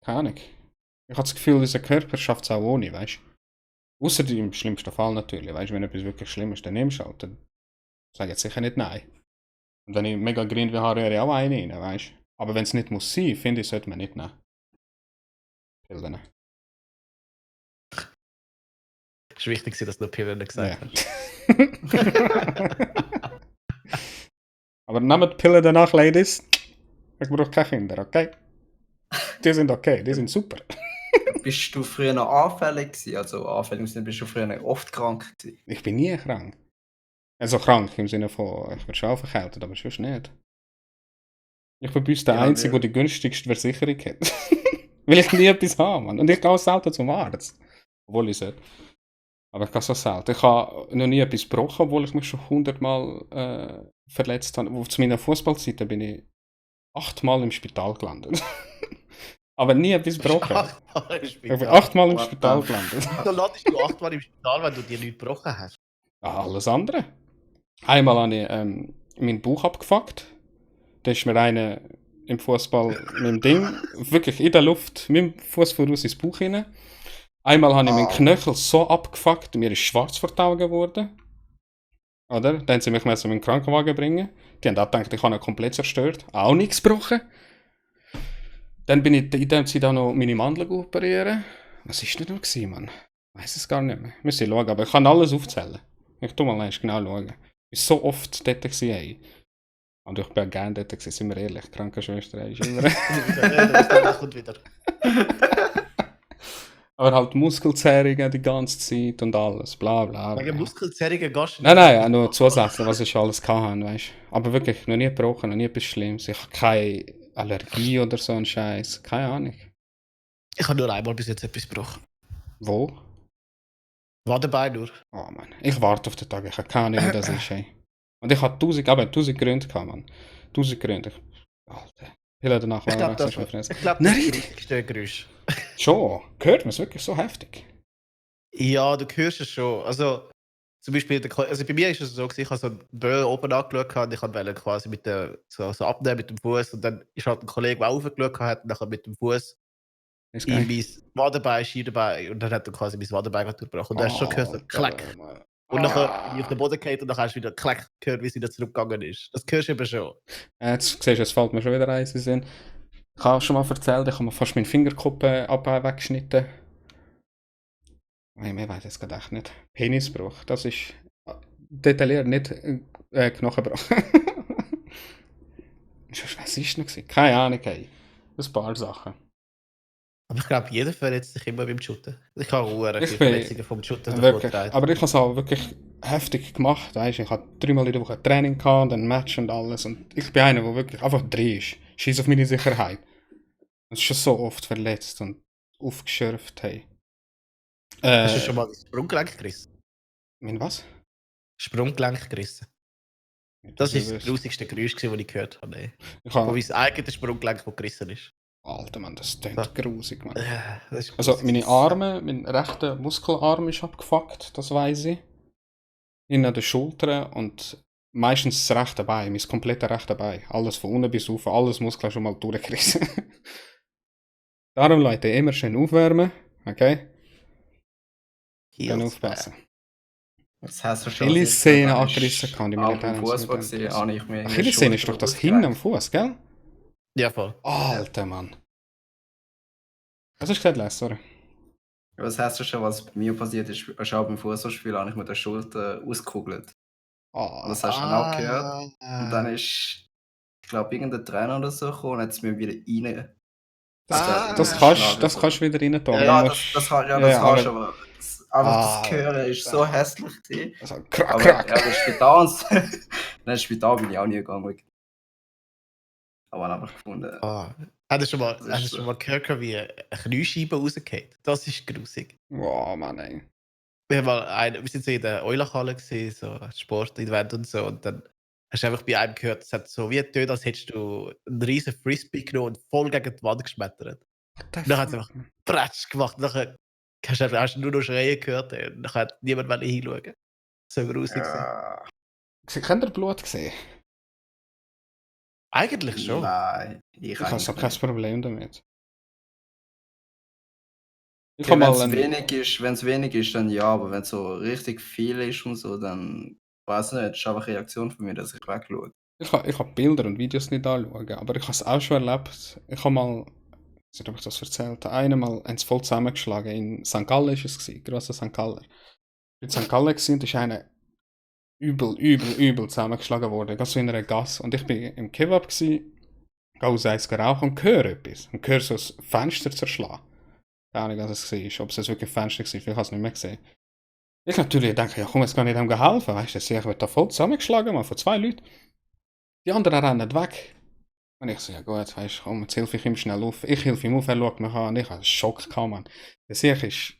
keine Ahnung. Ich habe das Gefühl, unser Körper schafft es auch ohne, weißt du. Außer im schlimmsten Fall natürlich, weißt du, wenn etwas wirklich schlimm ist, dann nimmst du halt, dann sage ich jetzt sicher nicht nein. Und wenn ich mega grün will, habe ich auch eine rein, weißt du. Aber wenn es nicht muss sein, finde ich, sollte man nicht nehmen. Pillen. Es ist wichtig, dass du Pillen gesagt Ja. hast. Aber nehmt die Pillen danach, Ladies. Ich brauche keine Kinder, okay? Die sind okay, die sind super. Bist du früher noch anfällig gewesen? Also anfällig im Sinne, bist du früher noch oft krank gewesen? Ich bin nie krank. Also krank im Sinne von, ich werde schon verkältet, aber sonst nicht. Ich bin bei uns der Ja, Einzige, der die günstigste Versicherung hat. Weil ich nie etwas habe, Mann. Und ich gehe auch selten zum Arzt. Obwohl ich sollte. Aber ich gehe so selten. Ich habe noch nie etwas gebrochen, obwohl ich mich schon 100-mal verletzt habe. Zu meiner Fußballzeit bin ich 8-mal im Spital gelandet. Aber nie etwas gebrochen. 8-mal im Ich bin Spital. 8-mal im What Spital the gelandet. Wieso landest du 8-mal im Spital, wenn du dir nichts gebrochen hast? Alles andere. Einmal habe ich meinen Bauch abgefuckt. Da ist mir einer im Fußball mit dem Ding wirklich in der Luft mit dem Fuß voraus ins Bauch hinein. Einmal habe ich meinen Knöchel so abgefuckt, mir ist schwarz vor die Augen geworden. Oder? Dann haben sie mich mit dem Krankenwagen bringen. Die haben auch gedacht, ich habe ihn komplett zerstört. Auch nichts gebrochen. Dann bin ich in der Zeit auch noch meine Mandel operieren. Was war das noch gewesen, Mann? Ich weiß es gar nicht mehr. Müssen schauen, aber ich kann alles aufzählen. Ich tu mal erst genau schauen. Ich war so oft dort gewesen, ey. Und ich bin gerne dort gewesen, sind wir ehrlich. Die Krankenschwester ist immer. Das kommt wieder. Aber halt Muskelzerrungen die ganze Zeit und alles. Bla bla. Wegen bla. Muskelzerrungen gehst du Nein, auch nur zusätzlich, was ich schon alles hatte, weißt du. Aber wirklich, noch nie gebrochen, noch nie etwas Schlimmes. Ich habe keine Allergie oder so ein Scheiß. Keine Ahnung. Ich habe nur einmal bis jetzt etwas gebrochen. Wo? Wadenbein nur. Oh Mann, ich warte auf den Tag, ich habe keine Ahnung, wie das ist, ey. Und ich habe 1000 Gründe gehabt, Mann. 1000 Gründe. Alter. Viele danach Ich glaube, das schon ist das Nein. richtigste Geräusch. Schon. Hört man es wirklich so heftig? Ja, du hörst es schon. Also, zum Beispiel, also bei mir ist es so, ich habe so einen Böll oben angeschaut und ich wollte quasi mit der, so abnehmen mit dem Fuß und dann ist halt ein Kollege, der aufgeschaut hat und dann mit dem Fuß Ist in geil. mein Wadenbein, Schienenbein und dann hat er quasi mein Wadenbein durchgebrochen. Und dann hast du schon gehört, so klack. Mann. Und dann bin ich auf den Boden gefallen und dann hast du wieder klack gehört, wie es wieder zurückgegangen ist. Das hörst du eben schon. Jetzt siehst du, es fällt mir schon wieder eins in den Sinn. Ich habe schon mal erzählt, ich habe mir fast meinen Fingerkuppen weggeschnitten. Ich weiß es gerade echt nicht. Penisbruch, das ist detailliert, nicht Knochenbruch. Was ist noch gewesen? Keine Ahnung, ey. Ein paar Sachen. Aber ich glaube, jeder verletzt sich immer beim Shooten. Ich habe auch Ich viele bin Verletzungen vom Shooten Wirklich. davongetragen. Aber ich habe es auch wirklich heftig gemacht. Weißt? Ich hatte 3-mal in der Woche Training gehabt, dann Match und alles. Und ich bin einer, der wirklich einfach drin ist. Scheiß auf meine Sicherheit. Und ist schon so oft verletzt und aufgeschürft. Hey. Hast du schon mal das Sprunggelenk gerissen? Mein was? Sprunggelenk gerissen. Nicht, Das dass ist ich das wüsste. grusigste Geräusch, das ich gehört habe. Ey. Ich Wo habe, mein eigenes Sprunggelenk, das gerissen ist. Alter Mann, das So. klingt grusig, Mann. Das ist Also grusig. meine Arme, mein rechter Muskelarm ist abgefuckt, das weiß ich. Hinten an den Schultern und meistens das rechte Bein, mein komplettes rechte Bein. Alles von unten bis rauf, alles Muskeln schon mal durchgerissen. Darum Leute, immer schön aufwärmen, okay? Dann Heels, aufpassen. Das hast du schon. Achillessehne angerissen kann, die Auch Militär beim Fußball gesehen, habe ich mir Achillessehne ist doch das hinten am Fuß, gell? Ja, voll. Alter Mann. Was hast du gesagt, Les, sorry? Was hast du schon, was bei mir passiert ist? Schon beim Fußballspiel habe ich mit der Schulter ausgekugelt. Oh, Das hast du dann auch gehört. Und dann ist, ich glaube, irgendein Trainer oder so gekommen und hat es mir wieder rein. das kannst du wieder rein tun. Ja, das kannst du, aber einfach das Hören ist so Alter. hässlich gewesen. Also, krack, Aber krack. ja, das Spital, ins Spital bin ich auch nie gegangen. Aber habe einfach gefunden. Hast du Das ist schon mal gehört, wie eine Kniescheibe rausgeht? Das ist grusig. Oh Mann, ey. Wir sind so in der Eulachhalle gesehen, so ein Sportevent und so. Und dann hast du einfach bei einem gehört, es hat so wie getönt, als hättest du einen riesen Frisbee genommen und voll gegen die Wand geschmettert. Dann hat es einfach Pratsch gemacht. Dann hast du nur noch Schreien gehört. Und dann hat niemand mehr hinschauen. So grusig. Ja, Habt ihr Blut gesehen? Eigentlich schon. nein, Ich habe so kein nicht. Problem damit. Ich Okay, habe wenn mal es wenig ist, dann ja, aber wenn es so richtig viel ist und so, dann weiß ich nicht, das ist einfach eine Reaktion von mir, dass ich wegschaue. ich hab Bilder und Videos nicht anschauen, aber ich habe es auch schon erlebt. Ich habe mal, ich weiß nicht, ob ich das erzählt habe, einmal haben sie voll zusammengeschlagen. In St. Gallen war es, grosser St. Galler. In St. Gallen war und ist einer übel zusammengeschlagen worden, ganz so in einer Gasse. Und ich war im Kebab, gehe aus eins rauchen und höre etwas. Und höre so das Fenster zerschlagen. Keine Ahnung, was es war, ob es wirklich ein Fenster war, vielleicht habe ich es nicht mehr gesehen. Ich natürlich denke, ja komm, jetzt kann ich dem helfen, weißt du, ich werde da voll zusammengeschlagen, man, von 2 Leuten. Die anderen rennen weg. Und ich so, ja gut, weißt du, komm, jetzt helfe ich ihm schnell auf. Ich helfe ihm auf, er schaut mich an und ich hatte einen Schock gehabt, Mann. Der Sieg ist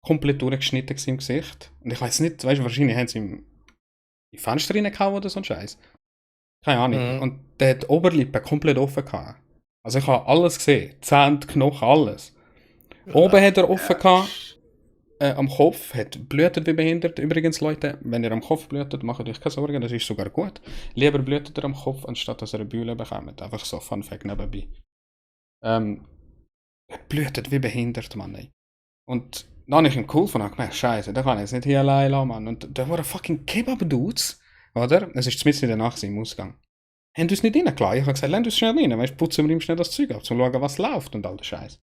komplett durchgeschnitten gewesen im Gesicht. Und ich weiß nicht, weißt du, wahrscheinlich haben sie ihm in die Fenster reingehauen oder so ein Scheiß. Keine Ahnung. Mhm. Und der hat die Oberlippe komplett offen gehabt. Also ich habe alles gesehen. Zähne, Knochen, alles. Oben hat er offen gehabt. Am Kopf hat blutet wie behindert. Übrigens, Leute, wenn ihr am Kopf blutet, macht euch keine Sorgen, das ist sogar gut. Lieber blutet er am Kopf, anstatt dass ihr eine Bühle bekommt. Einfach so, Fun Fact nebenbei. Er blutet wie behindert, Mann, ey. Und dann habe ich ihn cool von gemerkt, Scheiße, da kann ich jetzt nicht hier allein lassen, Mann. Und da waren fucking Kebab-Dudes, oder? Es ist mitten in der Nacht im Ausgang. Haben uns nicht reingelassen. Ich habe gesagt, lass uns schnell rein, weißt, putzen wir ihm schnell das Zeug ab, zum schauen, was läuft und all der Scheiß.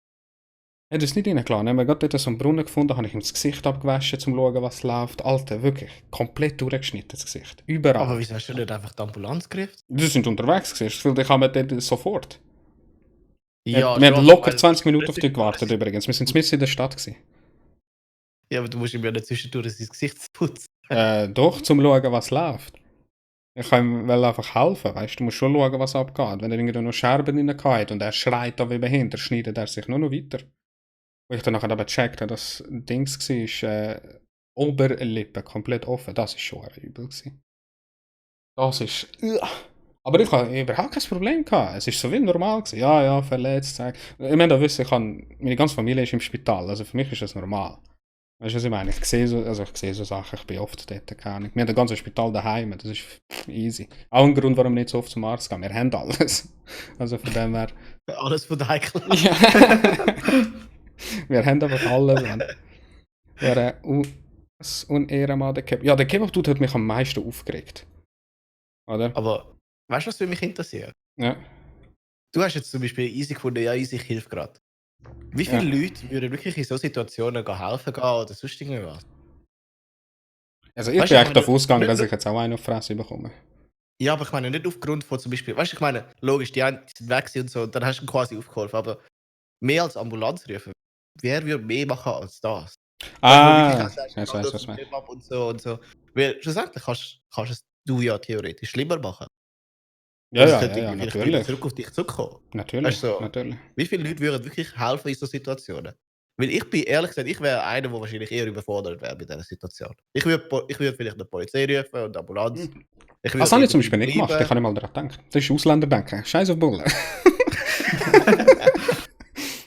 Er hat uns nicht reingelassen. Dann haben wir gerade dort so einen Brunnen gefunden, habe ich ihm das Gesicht abgewaschen, zum schauen, was läuft. Alter, wirklich, komplett durchgeschnitten, das Gesicht. Überall. Aber wieso hast du nicht einfach die Ambulanz gerufen? Die sind unterwegs gewesen, vielleicht haben wir dort sofort. Ja, wir haben schon, locker weil- 20 Minuten auf dich gewartet übrigens. Wir sind mitten in der Stadt gewesen. Ja, aber du musst ihm ja nicht zwischendurch sein Gesicht putzen. Doch, zum schauen, was läuft. Ich kann ihm einfach helfen, weißt du, musst schon schauen, was abgeht. Wenn er irgendwie noch Scherben in der hat und er schreit da wie behindert, schneidet er sich nur noch weiter. Wo ich dann nachher aber gecheckt habe, dass ein Dings war, Oberlippe komplett offen. Das ist schon übel gewesen. Das ist... Aber ich habe überhaupt kein Problem gehabt. Es ist so wie normal gewesen. Ja, verletzt. Ich meine, da wissen, meine ganze Familie ist im Spital, also für mich ist das normal. Weißt du, was ich meine? Ich sehe so Sachen, ich bin oft dort, keine Ahnung. Wir haben das ganze Spital daheim, das ist easy. Auch ein Grund, warum wir nicht so oft zum Arzt gehen. Wir haben alles. Also von dem her... Alles von heikel. Ja. Wir haben einfach alles, Mann. Was Unehrenmann, der Kebab. Ja, der Kebab-Dude hat mich am meisten aufgeregt. Oder? Aber weißt du, was für mich interessiert? Ja. Du hast jetzt zum Beispiel easy gefunden, ja, easy, ich helfe gerade. Wie viele Leute würden wirklich in so Situationen helfen gehen oder sonst irgendwas? Also ich Weißt bin du, eigentlich ich meine, davon ausgegangen, nicht dass nur- ich jetzt auch einen auf die Fresse bekomme. Ja, aber ich meine nicht aufgrund von zum Beispiel, weißt du, ich meine, logisch, die einen sind weg gewesen und so, und dann hast du ihm quasi aufgeholfen, aber mehr als Ambulanz rufen, wer würde mehr machen als das? Jetzt weiss ich, was du meinst. Und so und so. Weil schlussendlich kannst du ja theoretisch schlimmer machen. Ja, Also ja, es könnte ja, irgendwie vielleicht natürlich. wieder zurück auf dich zurückkommen. Natürlich, Weißt du, so, natürlich. wie viele Leute würden wirklich helfen in so Situationen? Weil ich bin ehrlich gesagt, ich wäre einer, der wahrscheinlich eher überfordert wäre mit dieser Situation. Ich würde vielleicht eine Polizei rufen und eine Ambulanz. Ich Das habe ich zum irgendwie Beispiel nicht gemacht, bleiben. ich kann nicht mal daran denken. Das ist Ausländerdenken. Scheiß auf Bullen.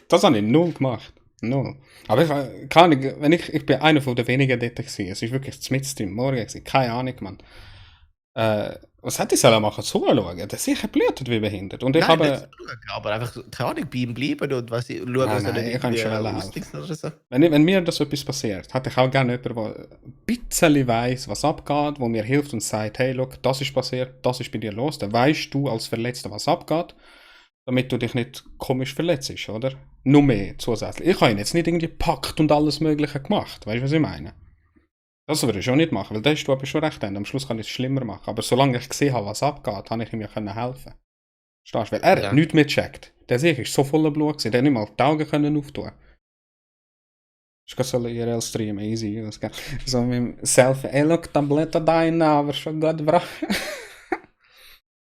Das habe ich null gemacht. Null. Aber ich kann nicht, ich bin einer von den wenigen dort gewesen. Es war wirklich mitten im Morgen gewesen. Keine Ahnung, Mann. Was hätte ich sollen machen? Zuschauen? Der sicher blutet wie behindert. Und ich Nein, habe... nicht schauen, aber einfach, keine Ahnung, bei ihm bleiben und was schauen, was er Nein, nicht ich kann schon helfen. austickt oder so. Wenn mir das etwas passiert, hätte ich auch gerne jemanden, der ein bisschen weiss, was abgeht, der mir hilft und sagt, hey, look, das ist passiert, das ist bei dir los. Dann weißt du als Verletzter, was abgeht, damit du dich nicht komisch verletzt, oder? Nur mehr zusätzlich. Ich habe ihn jetzt nicht irgendwie gepackt und alles Mögliche gemacht. Weißt du, was ich meine? Das würde ich schon nicht machen, weil das ist du aber schon recht. Am Schluss kann ich es schlimmer machen. Aber solange ich gesehen habe, was abgeht, habe ich ihm ja helfen. Verstehst du? Weil er hat nichts mitgecheckt. Der Sieg war so voller Blut, der hat nicht mal die Augen können auftun. Ich kann so IRL streamen, easy. So mit dem Selfie. Ey, look, Tablette dein, aber schon gut, bra.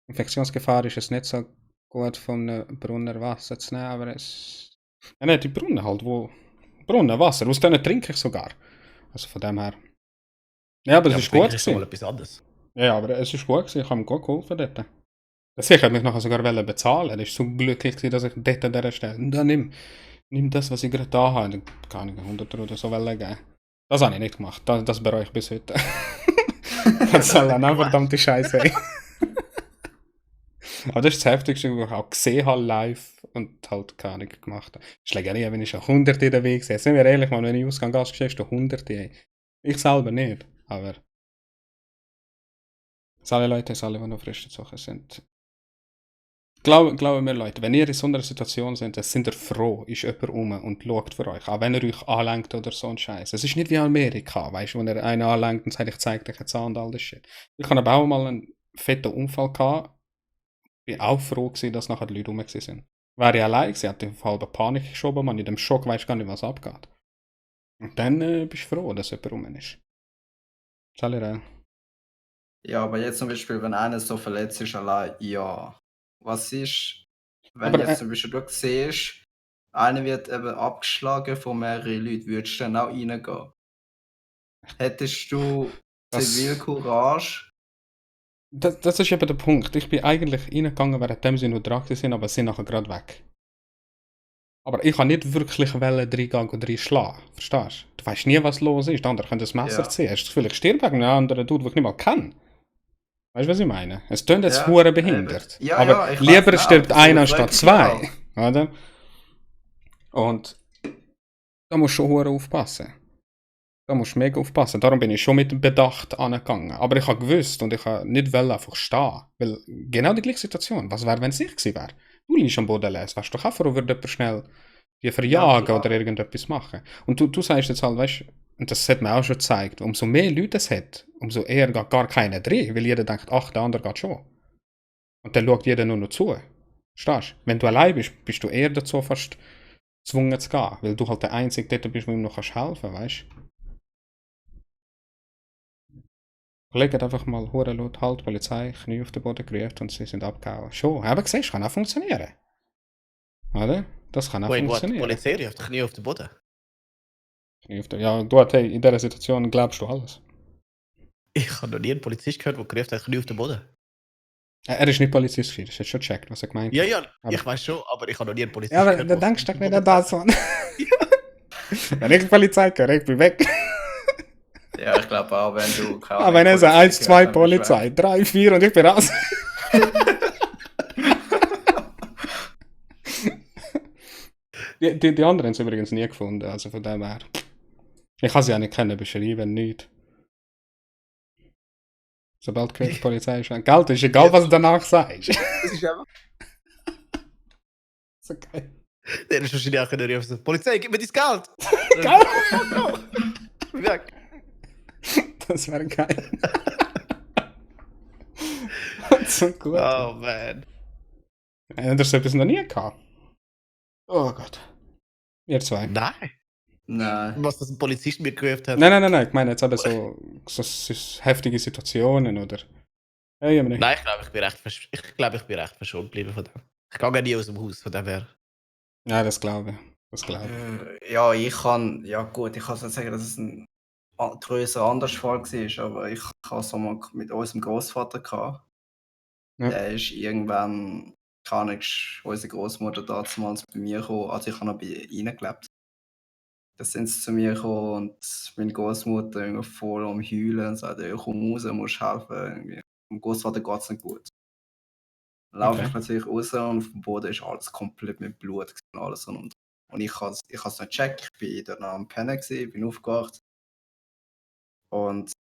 Infektionsgefahr ist es nicht so gut vom Brunner Wasser zu nehmen, aber es... Ja, nicht die Brunnen halt, wo... Brunnenwasser, aus denen trinke ich sogar. Also von dem her... Ja, aber es ist gut ist schon mal gewesen. etwas anderes. Ja, aber es ist gut gewesen, ich habe ihm gut geholfen dort. Der Sieg hat mich nachher sogar bezahlen. Er war so glücklich gewesen, dass ich dort an dieser Stelle... Und dann nimm das, was ich gerade da habe. Dann kann ich 100 oder so geben. Das habe ich nicht gemacht. Das bereue ich bis heute. Das soll eine verdammte Scheiße sein. Aber das ist das Heftigste, was ich auch gesehen habe live und halt gar nicht gemacht habe. Schlägerei bin ich schon Hunderte dabei gesehen. Sind wir ehrlich, man, wenn ich ausgehe, hast du Hunderte. Ich selber nicht, aber... Alle Leute, die noch frisch gezogen sind. Glauben mir Leute, wenn ihr in so einer Situation seid, dann sind ihr froh, ist jemand rum und schaut für euch, auch wenn er euch anlenkt oder so ein Scheiß. Es ist nicht wie Amerika, weißt du, wo er einen anlenkt und sagt, ich zeig dir jetzt an und all das Shit. Ich hatte aber auch mal einen fetten Unfall gehabt, bin auch froh gewesen, dass nachher die Leute rum waren. Wäre ich allein gewesen, hätte ich halbe Panik geschoben, man, in dem Schock weisst gar nicht, was abgeht. Und dann bist du froh, dass jemand rum ist. Salirel. Ja, aber jetzt zum Beispiel, wenn einer so verletzt ist, allein, ja. was ist, wenn Aber, jetzt zum Beispiel du siehst, einer wird eben abgeschlagen von mehreren Leuten, würdest du dann auch reingehen? Hättest du Das- Zivilcourage? Das ist eben der Punkt. Ich bin eigentlich reingegangen, währenddem sie noch dran sind, aber sind nachher gerade weg. Aber ich kann nicht wirklich reingehen und reinschlagen. Verstehst du? Du weißt nie, was los ist. Der andere könnte das Messer Ja. ziehen. Hast du das Gefühl, ich stirb wegen einem anderen Dude, den ich nicht mal kenne? Weißt du, was ich meine? Es klingt jetzt Ja, hure behindert. eben. Ja, aber ja, ich lieber weiss stirbt nicht, einer das statt fragt zwei. mich Oder? Und da musst du schon hure aufpassen. Da musst du mega aufpassen. Darum bin ich schon mit dem Bedacht angegangen. Aber ich habe gewusst und ich habe nicht einfach stehen. Weil genau die gleiche Situation. Was wäre, wenn es ich gewesen wäre? Du liegst am Boden les. Weißt du doch auch, warum würde jemand schnell die verjagen klar. oder irgendetwas machen? Und du sagst jetzt halt, weißt du, und das hat mir auch schon gezeigt, umso mehr Leute es hat, umso eher geht gar keiner drin. Weil jeder denkt, ach, der andere geht schon. Und dann schaut jeder nur noch zu. Verstehst du? Wenn du allein bist, bist du eher dazu fast gezwungen zu gehen. Weil du halt der Einzige dort bist, der ihm noch helfen kann, weißt du? Legt einfach mal hure laut halt, Polizei, Knie auf den Boden gerufen und sie sind abgehauen. Schon, aber siehst du, kann auch funktionieren. Oder? Das kann auch Wait, what? Die funktionieren. Polizei rief dich nie auf den Boden. Knie auf den, ja, du hast, hey, in dieser Situation glaubst du alles. Ich habe noch nie einen Polizist gehört, der gerufen hat, Knie auf den Boden. Er ist nicht Polizist, das hast du schon gecheckt, was er gemeint Ja, hat. ja, Aber- ich weiß schon, aber ich habe noch nie einen Polizist Ja, aber gehört. dann der denkst du auf doch den nicht an Boden das, Mann. Wenn ich die Polizei höre, ich bin weg. Ja, ich glaube auch, wenn du keine Aber wenn er so Polizei 1, 2 gehört, dann bist du Polizei, 3, 4 und ich bin raus. Die anderen haben es übrigens nie gefunden, also von dem her. Ich kann sie auch nicht kennen, beschreiben, nicht. Sobald gehört, die Polizei ist. Geld ist egal, was du danach sagst. Das ist einfach. So geil. Der ist wahrscheinlich auch können rufen, Polizei, gib mir dein Geld! Geil! Weg! Das wäre geil. So gut. Oh man. Habt ihr so etwas noch nie gehabt? Oh Gott. Ihr zwei. Nein. Nein. Was das ein Polizist mir gerufen hat. Nein. Ich meine jetzt aber so heftige Situationen oder. Hey, ich meine. Nein, ich glaube, ich bin recht verschont geblieben von dem. Ich gehe gar nie aus dem Haus, von dem her. Ja, das glaube ich. Das glaube ich. Ja, ich kann. Ja, gut, ich kann nicht sagen, dass es ein größer Andersfall war, aber ich hatte es mal mit unserem Großvater gehabt. Ja. Der ist irgendwann, keine Ahnung, ist unsere Großmutter damals bei mir gekommen, also ich habe noch bei ihnen gelebt. Da sind sie zu mir gekommen und meine Großmutter irgendwie voll am Heulen und sagt, ja, komm raus, musst helfen. Irgendwie. Dem Großvater geht es nicht gut. Dann laufe ich Okay. plötzlich raus und auf dem Boden ist alles komplett mit Blut gewesen und alles. Und ich habe es nicht gecheckt, ich bin dann am Pennen gewesen, bin aufgewacht. Und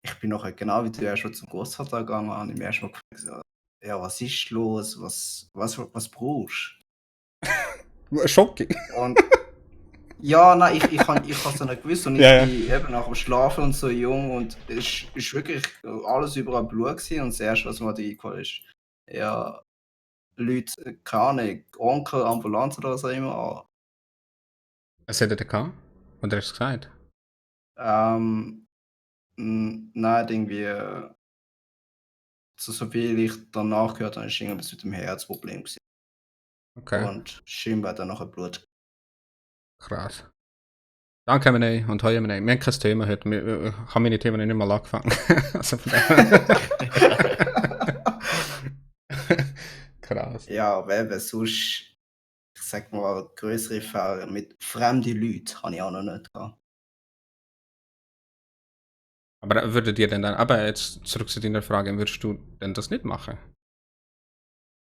ich bin nachher genau wie du erst mal zum Großvater gegangen und ihm erst mal gefragt, ja, was ist los, was brauchst Schocking. du? Und ja, nein, ich es nicht gewusst und ich Ja, ja. bin eben nach dem Schlafen und so jung und es ist wirklich alles überall Blut gewesen und das erste, was mir da eingefallen ist, ja, Leute, keine Ahnung, Onkel, Ambulanz oder was auch immer. Was hat er denn gehabt? Oder hast du es gesagt? Nein, irgendwie, so viel ich danach gehört habe, ist irgendwas mit dem Herzproblem gewesen. Okay. Und scheinbar dann nachher Blut. Krass. Danke, Menei, und hoi, Menei. Wir haben kein Thema heute. Ich habe meine Themen nicht mal angefangen. Also von Krass. Ja, aber eben sonst, ich sag mal, größere Fälle mit fremden Leuten habe ich auch noch nicht gehabt. Aber würdet ihr denn dann, aber jetzt zurück zu deiner Frage, würdest du denn das nicht machen?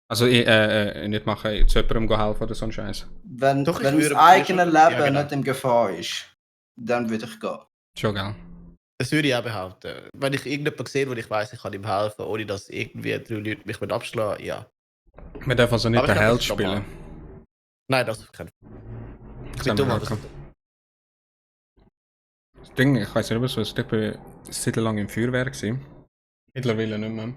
Also, nicht machen, zu jemandem helfen oder so ein Scheiß? Wenn Doch, ich wenn das würde- eigene schon- Leben ja, genau. nicht in Gefahr ist, dann würde ich gehen. Schon, gell? Das würde ich auch behaupten. Wenn ich irgendjemanden sehe, wo ich weiss, ich kann ihm helfen, ohne dass irgendwie 3 Leute mich abschlagen, ja. Wir dürfen also nicht Aber ich den glaub, Held das ist spielen. Nein, das auf keinen Fall. Ich Das bin haben dumm, wir aber auch das gehabt. Das Ding, ich weiß nicht, was ich bin seit lang im Feuerwehr gewesen. Mittlerweile nicht mehr.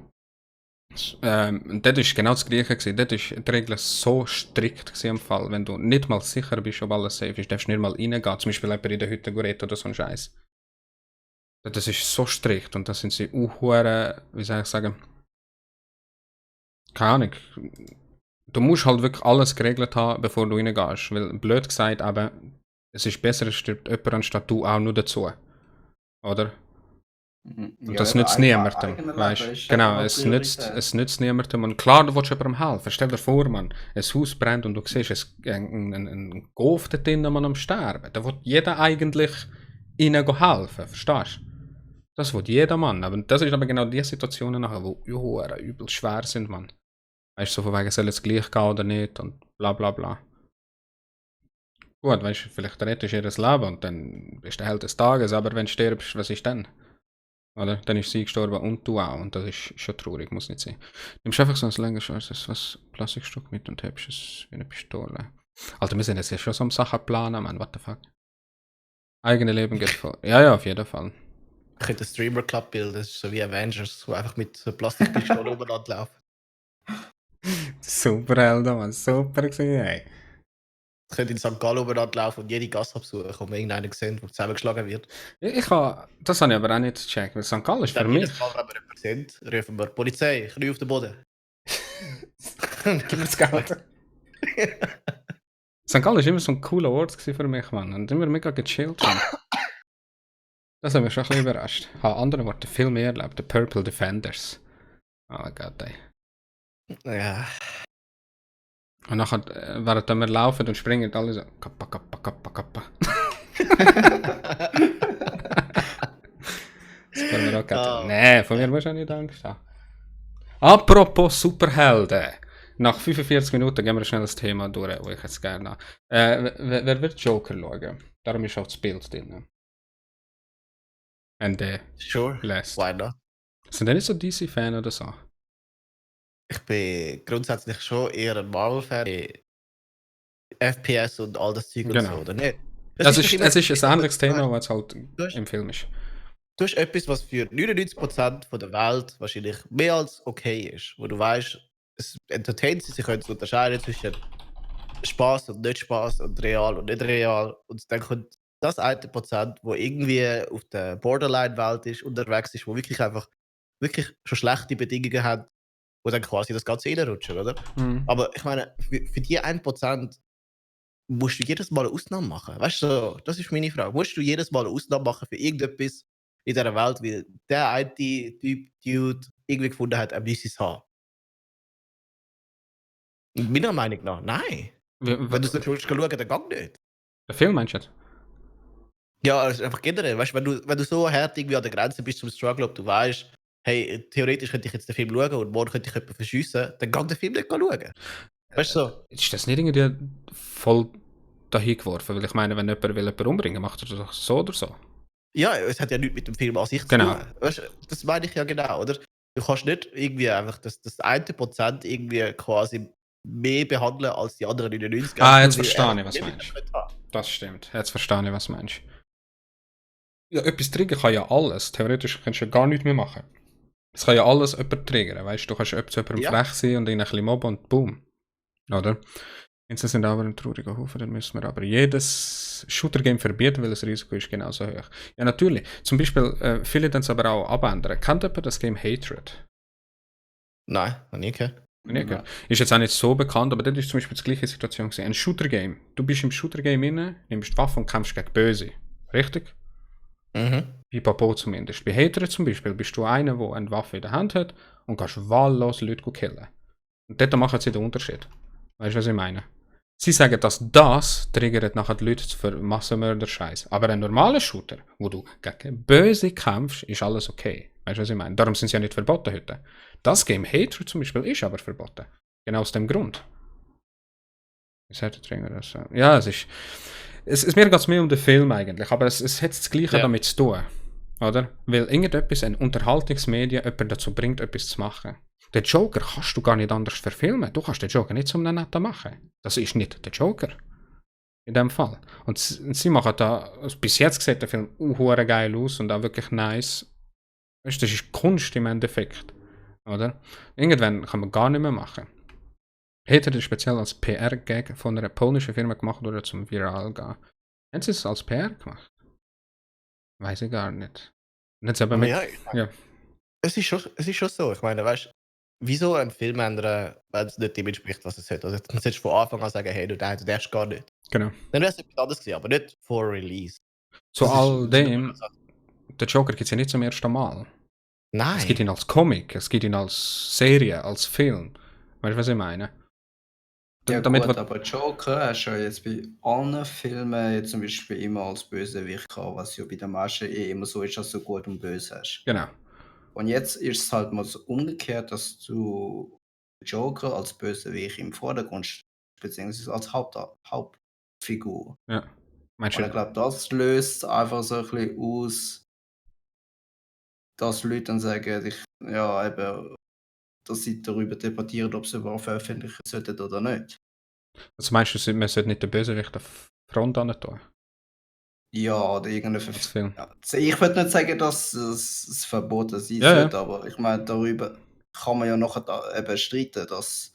Und dort war genau das Gleiche gewesen. Dort war die Regel so strikt gewesen im Fall. Wenn du nicht mal sicher bist, ob alles safe ist, darfst du nicht mal reingehen. Zum Beispiel jemand in der Hütte retten oder so ein Scheiß. Das ist so strikt und da sind sie wie soll ich sagen, keine Ahnung. Du musst halt wirklich alles geregelt haben, bevor du reingehst. Weil, blöd gesagt, eben, es ist besser, es stirbt jemand anstatt du auch nur dazu. Oder? Und Ja, das eben, nützt niemandem, eigenes weißt Leben du? ist Genau, einfach es Priorität. nützt niemandem. Und klar, du willst jemandem helfen. Stell dir vor, man, ein Haus brennt und du siehst ein Golf da drinnen, man am Sterben. Da will jeder eigentlich ihnen helfen, verstehst du? Das will jeder Mann. Aber das ist aber genau die Situationen nachher, wo übel schwer sind, man. Weißt du, so von wegen, soll es gleich gehen oder nicht und bla bla bla. Gut, weißt du, vielleicht rettest du ihr das Leben und dann bist du der Held des Tages, aber wenn du stirbst, was ist dann? Oder? Dann ist sie gestorben und du auch. Und das ist schon traurig, muss nicht sein. Nimmst einfach so ein längeres was Plastikstück mit und hebst es wie eine Pistole. Alter, wir sind jetzt ja schon so am Sachen planen, man. What the fuck? Eigene Leben geht vor. Ja, auf jeden Fall. Ich könnte einen Streamer Club bilden, das ist so wie Avengers, wo einfach mit so Plastikpistolen umeinander laufen. Superhelden, man. Super gewesen, ey. Ich könnte in St. Gallen umeinander laufen und jede Gasse absuchen, und wir irgendeinen sehen, der zusammengeschlagen wird. Das habe ich aber auch nicht gecheckt, weil St. Gallen ist für Dann mich. jedes Mal, wenn wir jemanden sehen, rufen wir Polizei, Knie auf den Boden. Gib mir das Geld. St. Gallen war immer so ein cooler Ort für mich, Mann. Und immer mega gechillt. Schon. Das hat mich schon ein bisschen überrascht. Ich habe andere Worte viel mehr erlebt. The Purple Defenders. Oh Gott, ey. Ja. Und nachher, während wir laufen und springen, alle so kappa, kappa, kappa, kappa. Das können wir auch gerade. Nee, von mir musst du auch nicht Angst haben. Apropos Superhelden. Nach 45 Minuten gehen wir schnell das Thema durch, wo ich jetzt gerne habe. Wer wird Joker schauen? Darum ist auch das Bild drin. Und Sure, lässt. why not? Sind ihr nicht so DC-Fan oder so? Ich bin grundsätzlich schon eher ein Marvel-Fan. FPS und all das Zeug und Genau. so, oder nicht? Es doch immer- ist ein anderes Thema, was halt Du hast- im Film ist. Du hast etwas, was für 99% von der Welt wahrscheinlich mehr als okay ist. Wo du weißt, es entertaint sie können unterscheiden zwischen Spaß und nicht Spaß und real und nicht real. Und dann kommt das 1%, wo irgendwie auf der Borderline-Welt ist, unterwegs ist, wo wirklich einfach wirklich schon schlechte Bedingungen hat, wo dann quasi das Ganze reinrutschen, oder? Mhm. Aber ich meine, für die 1% musst du jedes Mal eine Ausnahme machen. Weißt du, so, das ist meine Frage. Musst du jedes Mal eine Ausnahme machen für irgendetwas in dieser Welt, weil der eine Typ, Dude, irgendwie gefunden hat, er müsse es haben? Und meiner Meinung nach, nein. Wenn du es nicht schauen, dann gang nicht. Der Film meinst du jetzt? Ja, also einfach generell. Weißt, wenn du so hart irgendwie an der Grenze bist zum Struggle, ob du weißt, hey, theoretisch könnte ich jetzt den Film schauen und morgen könnte ich jemanden verschiessen, dann gang den Film nicht schauen. Weißt du so? Ist das nicht irgendwie voll dahin geworfen? Weil ich meine, wenn jemand will jemanden umbringen, macht er das doch so oder so. Ja, es hat ja nichts mit dem Film an sich Genau. zu tun. Weißt, du, das meine ich ja genau, oder? Du kannst nicht irgendwie einfach das 1% irgendwie quasi mehr behandeln als die anderen 99%. Jetzt weil verstehe er ich, was du meinst. nicht haben. Das stimmt. Jetzt verstehe ich, was du meinst. Ja, etwas triggern kann ja alles. Theoretisch kannst du ja gar nichts mehr machen. Es kann ja alles jemand triggern. Weißt du, du kannst zu jemandem Ja. frech sein und ihn ein bisschen mobben und boom. Oder? Jetzt sind aber ein trauriger Haufen, dann müssen wir aber jedes Shooter-Game verbieten, weil das Risiko ist genauso hoch. Ja, natürlich. Zum Beispiel, viele dann es aber auch abändern. Kennt jemand das Game Hatred? Nein, noch nie gehört. Nee, okay. Ist jetzt auch nicht so bekannt, aber das ist zum Beispiel die gleiche Situation gewesen. Ein Shooter-Game. Du bist im Shooter-Game inne, nimmst die Waffe und kämpfst gegen Böse. Richtig? Mhm. Bei Papo zumindest. Bei Hatred zum Beispiel bist du einer, der eine Waffe in der Hand hat und kannst wahllos Leute killen. Und dort machen sie den Unterschied. Weißt du, was ich meine? Sie sagen, dass das triggert nachher die Leute für Massenmörder-Scheiß. Aber ein normaler Shooter, wo du gegen Böse kämpfst, ist alles okay. Weißt du, was ich meine? Darum sind sie ja nicht verboten heute. Das Game Hatred zum Beispiel ist aber verboten. Genau aus dem Grund. Ja, es ist. Mir geht es mehr um den Film eigentlich, aber es hat das Gleiche damit zu tun. Oder? Weil irgendetwas, ein Unterhaltungsmedium, jemanden dazu bringt, etwas zu machen. Den Joker kannst du gar nicht anders verfilmen. Du kannst den Joker nicht zum netten machen. Das ist nicht der Joker. In dem Fall. Und sie machen da, also bis jetzt sieht der Film hure geil aus und auch wirklich nice. Weißt du, das ist Kunst im Endeffekt. Oder? Irgendwann kann man gar nicht mehr machen. Hätte das speziell als PR-Gag von einer polnischen Firma gemacht oder zum Viral gehen. Haben sie es als PR gemacht? Weiß ich gar nicht. Und jetzt aber mit, Ja, ja. es ist schon so. Ich meine, weißt wieso einen Film ändern, wenn es nicht dem entspricht, was es hat? Also, dann solltest du von Anfang an sagen, hey, du darfst gar nicht. Genau. Dann wäre es etwas anderes gewesen, aber nicht vor Release. Zu Das ist- all das ist dem, nur so- der Joker gibt es ja nicht zum ersten Mal. Es gibt Nein. ihn als Comic, es gibt ihn als Serie, als Film. Weißt du, was ich meine? Ja Damit gut, wir- aber Joker hast du ja jetzt bei allen Filmen jetzt zum Beispiel immer als Bösewicht gehabt, was ja bei den meisten immer so ist, dass du gut und böse hast. Genau. Und jetzt ist es halt mal so umgekehrt, dass du Joker als Bösewicht im Vordergrund stehst, beziehungsweise als Hauptfigur. Ja. Meinst Und ich du? glaube, das löst einfach so ein bisschen aus, dass Leute dann sagen, ja, eben, dass sie darüber debattieren, ob sie überhaupt veröffentlichen sollten oder nicht. Also meinst du, man sollte nicht den Bösewicht auf Front an tun? Ja, oder irgendeine Als Film? ja, ich würde nicht sagen, dass es verboten sein Ja, ja. sollte, aber ich meine, darüber kann man ja nachher eben streiten, dass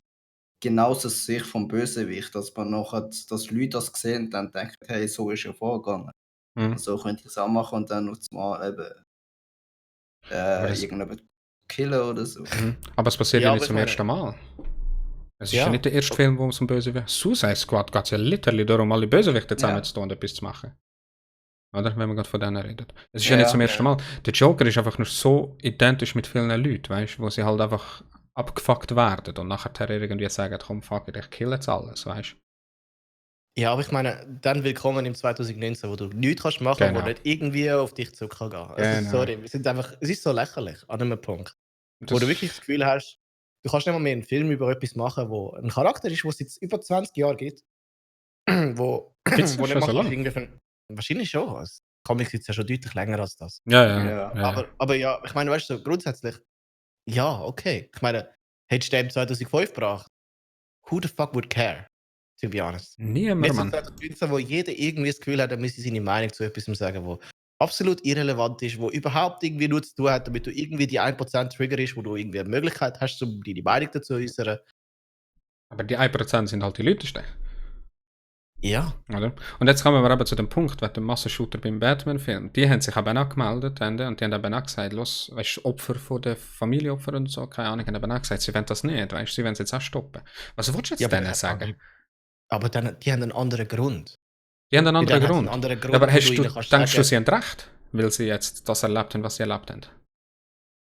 genauso aus Sicht vom Bösewicht, dass man nachher, dass Leute das sehen und dann denken, hey, so ist ja vorgegangen. Mhm. Und so könnte ich es auch machen und dann auf mal eben Aber das- irgendjemand killen oder so. Mhm. Aber es passiert Ja, ja aber nicht ich zum meine- ersten Mal. Es ist Ja. ja nicht der erste Film, wo es um Bösewicht Suicide Squad geht es ja literally darum, alle Bösewichte zusammenzutun und etwas zu machen. Oder? Wenn man gerade von denen redet. Es ist ja, Ja, nicht zum ja. ersten Mal. Der Joker ist einfach nur so identisch mit vielen Leuten, weißt du, wo sie halt einfach abgefuckt werden und nachher irgendwie sagen, komm, fuck it, ich kill jetzt alles, weißt du. Ja, aber ich meine, dann willkommen im 2019, wo du nichts kannst machen, Genau. wo nicht irgendwie auf dich zurück kann gehen. Also, Genau. sorry, wir sind einfach, es ist so lächerlich an einem Punkt. Wo Das- du wirklich das Gefühl hast, du kannst nicht mal mehr einen Film über etwas machen, wo ein Charakter ist, wo es jetzt über 20 Jahre gibt, wo, Gibt's wo das schon so mal lange? irgendwie von, wahrscheinlich schon. Es Comics gibt es ja schon deutlich länger als das. Ja. Aber ja, ich meine, weißt du, so grundsätzlich, ja, okay. Ich meine, hättest du den 2005 gebracht, who the fuck would care? To be honest. Niemand, Wir sind Mann. 2019, wo jeder irgendwie das Gefühl hat, er müsse seine Meinung zu etwas sagen, wo absolut irrelevant ist, wo überhaupt irgendwie nur zu tun hat, damit du irgendwie die 1% Trigger ist, wo du irgendwie eine Möglichkeit hast, um deine Meinung dazu zu äußern. Aber die 1% sind halt die Leute, Ja. oder? Und jetzt kommen wir aber zu dem Punkt, weil der Massenshooter beim Batman-Film, die haben sich eben auch gemeldet und die haben eben auch gesagt, los, weißt du, Opfer von der Familienopfer und so, keine Ahnung, haben eben auch gesagt, sie wollen das nicht, weißt du, sie wollen es jetzt auch stoppen. Was willst du jetzt denen sagen? Aber dann, die haben einen anderen Grund. Die haben einen Dann anderen hat's Grund. einen anderen Grund, Ja, aber wo hast du du, ihnen kannst denkst du, sagen- sie haben recht, weil sie jetzt das erlebt haben, was sie erlebt haben?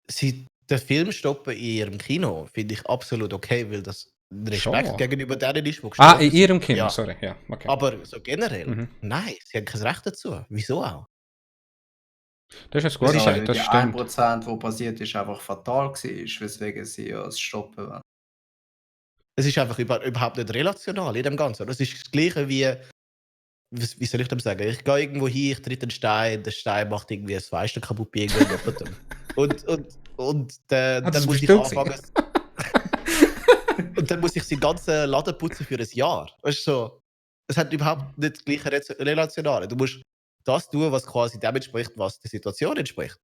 Sie den Film stoppen in ihrem Kino, finde ich absolut okay, weil das ein Respekt Schon. gegenüber denen ist, die Ah, gestorben in sind. ihrem Kino, Ja. sorry, ja, okay. Aber so generell, Mhm. nein, sie haben kein Recht dazu. Wieso auch? Das ist jetzt Das gut ist gesagt, Weil das die stimmt. 1%, wo passiert ist, einfach fatal war, weswegen sie ja es stoppen wollen. Es ist einfach überhaupt nicht relational in dem Ganzen. Das ist das Gleiche wie soll ich dem sagen? Ich gehe irgendwo hin, ich tritt einen Stein, der Stein macht irgendwie ein Fenster kaputt bei irgendjemandem. und dann das muss bist ich du anfangen. Und dann muss ich den ganzen Laden putzen für ein Jahr. Weißt du, so, es hat überhaupt nicht das gleiche Relationale. Du musst das tun, was quasi dem entspricht, was der Situation entspricht.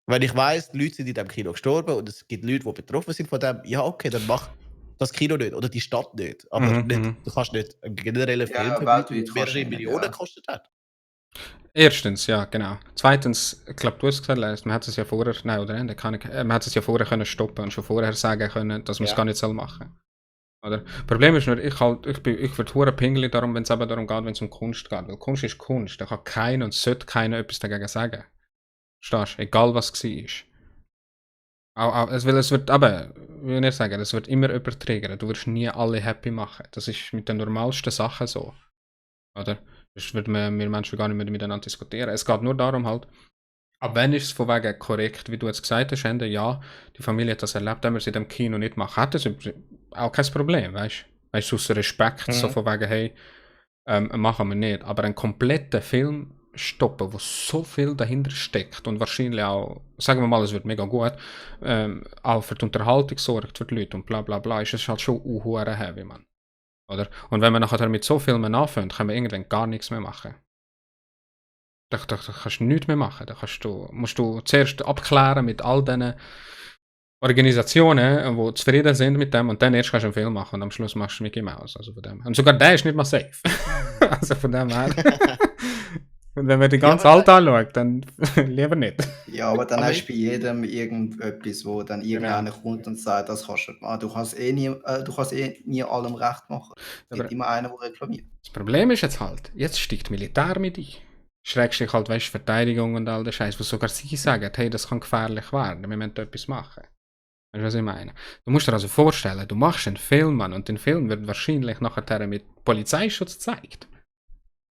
Wenn ich weiss, die Leute sind in diesem Kino gestorben und es gibt Leute, die betroffen sind von dem, ja, okay, dann mach das Kino nicht oder die Stadt nicht. Aber Mhm, nicht, mhm. du kannst nicht einen generellen Ja, Film weltweit verbieten, der kannst du mehrere nicht, Millionen ja. gekostet hat. Erstens, ja, genau. Zweitens, ich glaube, du hast gesagt, man hat es ja vorher, nein, oder Ende, man hat es ja vorher können stoppen und schon vorher sagen können, dass man es Ja. gar nicht soll machen. Oder? Problem ist nur, ich werde hure pingelig darum, wenn es eben darum geht, wenn es um Kunst geht. Weil Kunst ist Kunst, da kann keiner und sollte keiner etwas dagegen sagen. Verstehst du? Egal was es war. Es wird aber, wie ich sagen, es wird immer übertriggern. Du wirst nie alle happy machen. Das ist mit den normalsten Sachen so. Oder? Das wird wir Menschen gar nicht mehr miteinander diskutieren. Es geht nur darum halt, ab wenn ist es von wegen korrekt, wie du jetzt gesagt hast, Ende, ja, die Familie hat das erlebt, wenn wir es in dem Kino nicht machen, hat das auch kein Problem, weißt du? Weißt du, aus Respekt, Mhm. so von wegen, hey, machen wir nicht. Aber einen kompletten Film stoppen, wo so viel dahinter steckt und wahrscheinlich auch, sagen wir mal, es wird mega gut, auch für die Unterhaltung sorgt für die Leute und bla bla bla, ist es halt schon hure heavy, man. Oder? Und wenn wir nachher mit so Filmen anfangen, können wir irgendwann gar nichts mehr machen. Da kannst du nichts mehr machen. Da musst du zuerst abklären mit all diesen Organisationen, die zufrieden sind mit dem und dann erst kannst du einen Film machen und am Schluss machst du Mickey Mouse. Also von dem. Und sogar der ist nicht mal safe. Also von dem her. Und wenn man die Ja, ganze aber- Alt anschaut, dann lieber nicht. Ja, aber dann Aber hast du bei jedem irgendetwas, wo dann irgendeiner kommt und sagt, das kannst du nicht machen. Du kannst eh nie allem recht machen. Es gibt Aber immer einen, der reklamiert. das Problem ist jetzt halt, jetzt steigt Militär mit ein. Schrägstrich halt, weißt du, Verteidigung und all der Scheiß, wo sogar sie sagen, hey, das kann gefährlich werden, wir müssen da etwas machen. Weißt du, was ich meine? Du musst dir also vorstellen, du machst einen Film, Mann, und den Film wird wahrscheinlich nachher mit Polizeischutz gezeigt.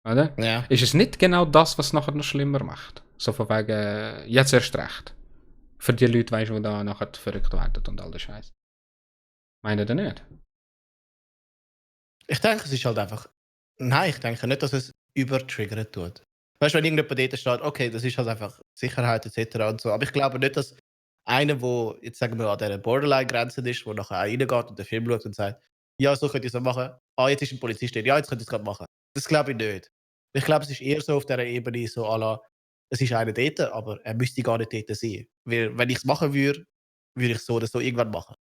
Oder? Ja. Ist es nicht genau das, was es nachher noch schlimmer macht? So von wegen, jetzt erst recht. Für die Leute, weißt du, die da nachher verrückt werden und all der Scheiß. Meint ihr nicht? Ich denke, es ist halt einfach. Nein, ich denke nicht, dass es übertriggern tut. Weißt du, wenn irgendjemand dort steht, okay, das ist halt einfach Sicherheit etc. und so. Aber ich glaube nicht, dass einer, der jetzt sagen wir an dieser Borderline-Grenze ist, der nachher auch reingeht und den Film schaut und sagt, ja, so könnt ihr es machen. Ah, jetzt ist ein Polizist dort. Ja, jetzt könnt ihr es gerade machen. Das glaube ich nicht. Ich glaube, es ist eher so auf dieser Ebene, so à la, es ist einer dort, aber er müsste gar nicht dort sein. Weil, wenn ich es machen würde, würde ich es so oder so irgendwann machen.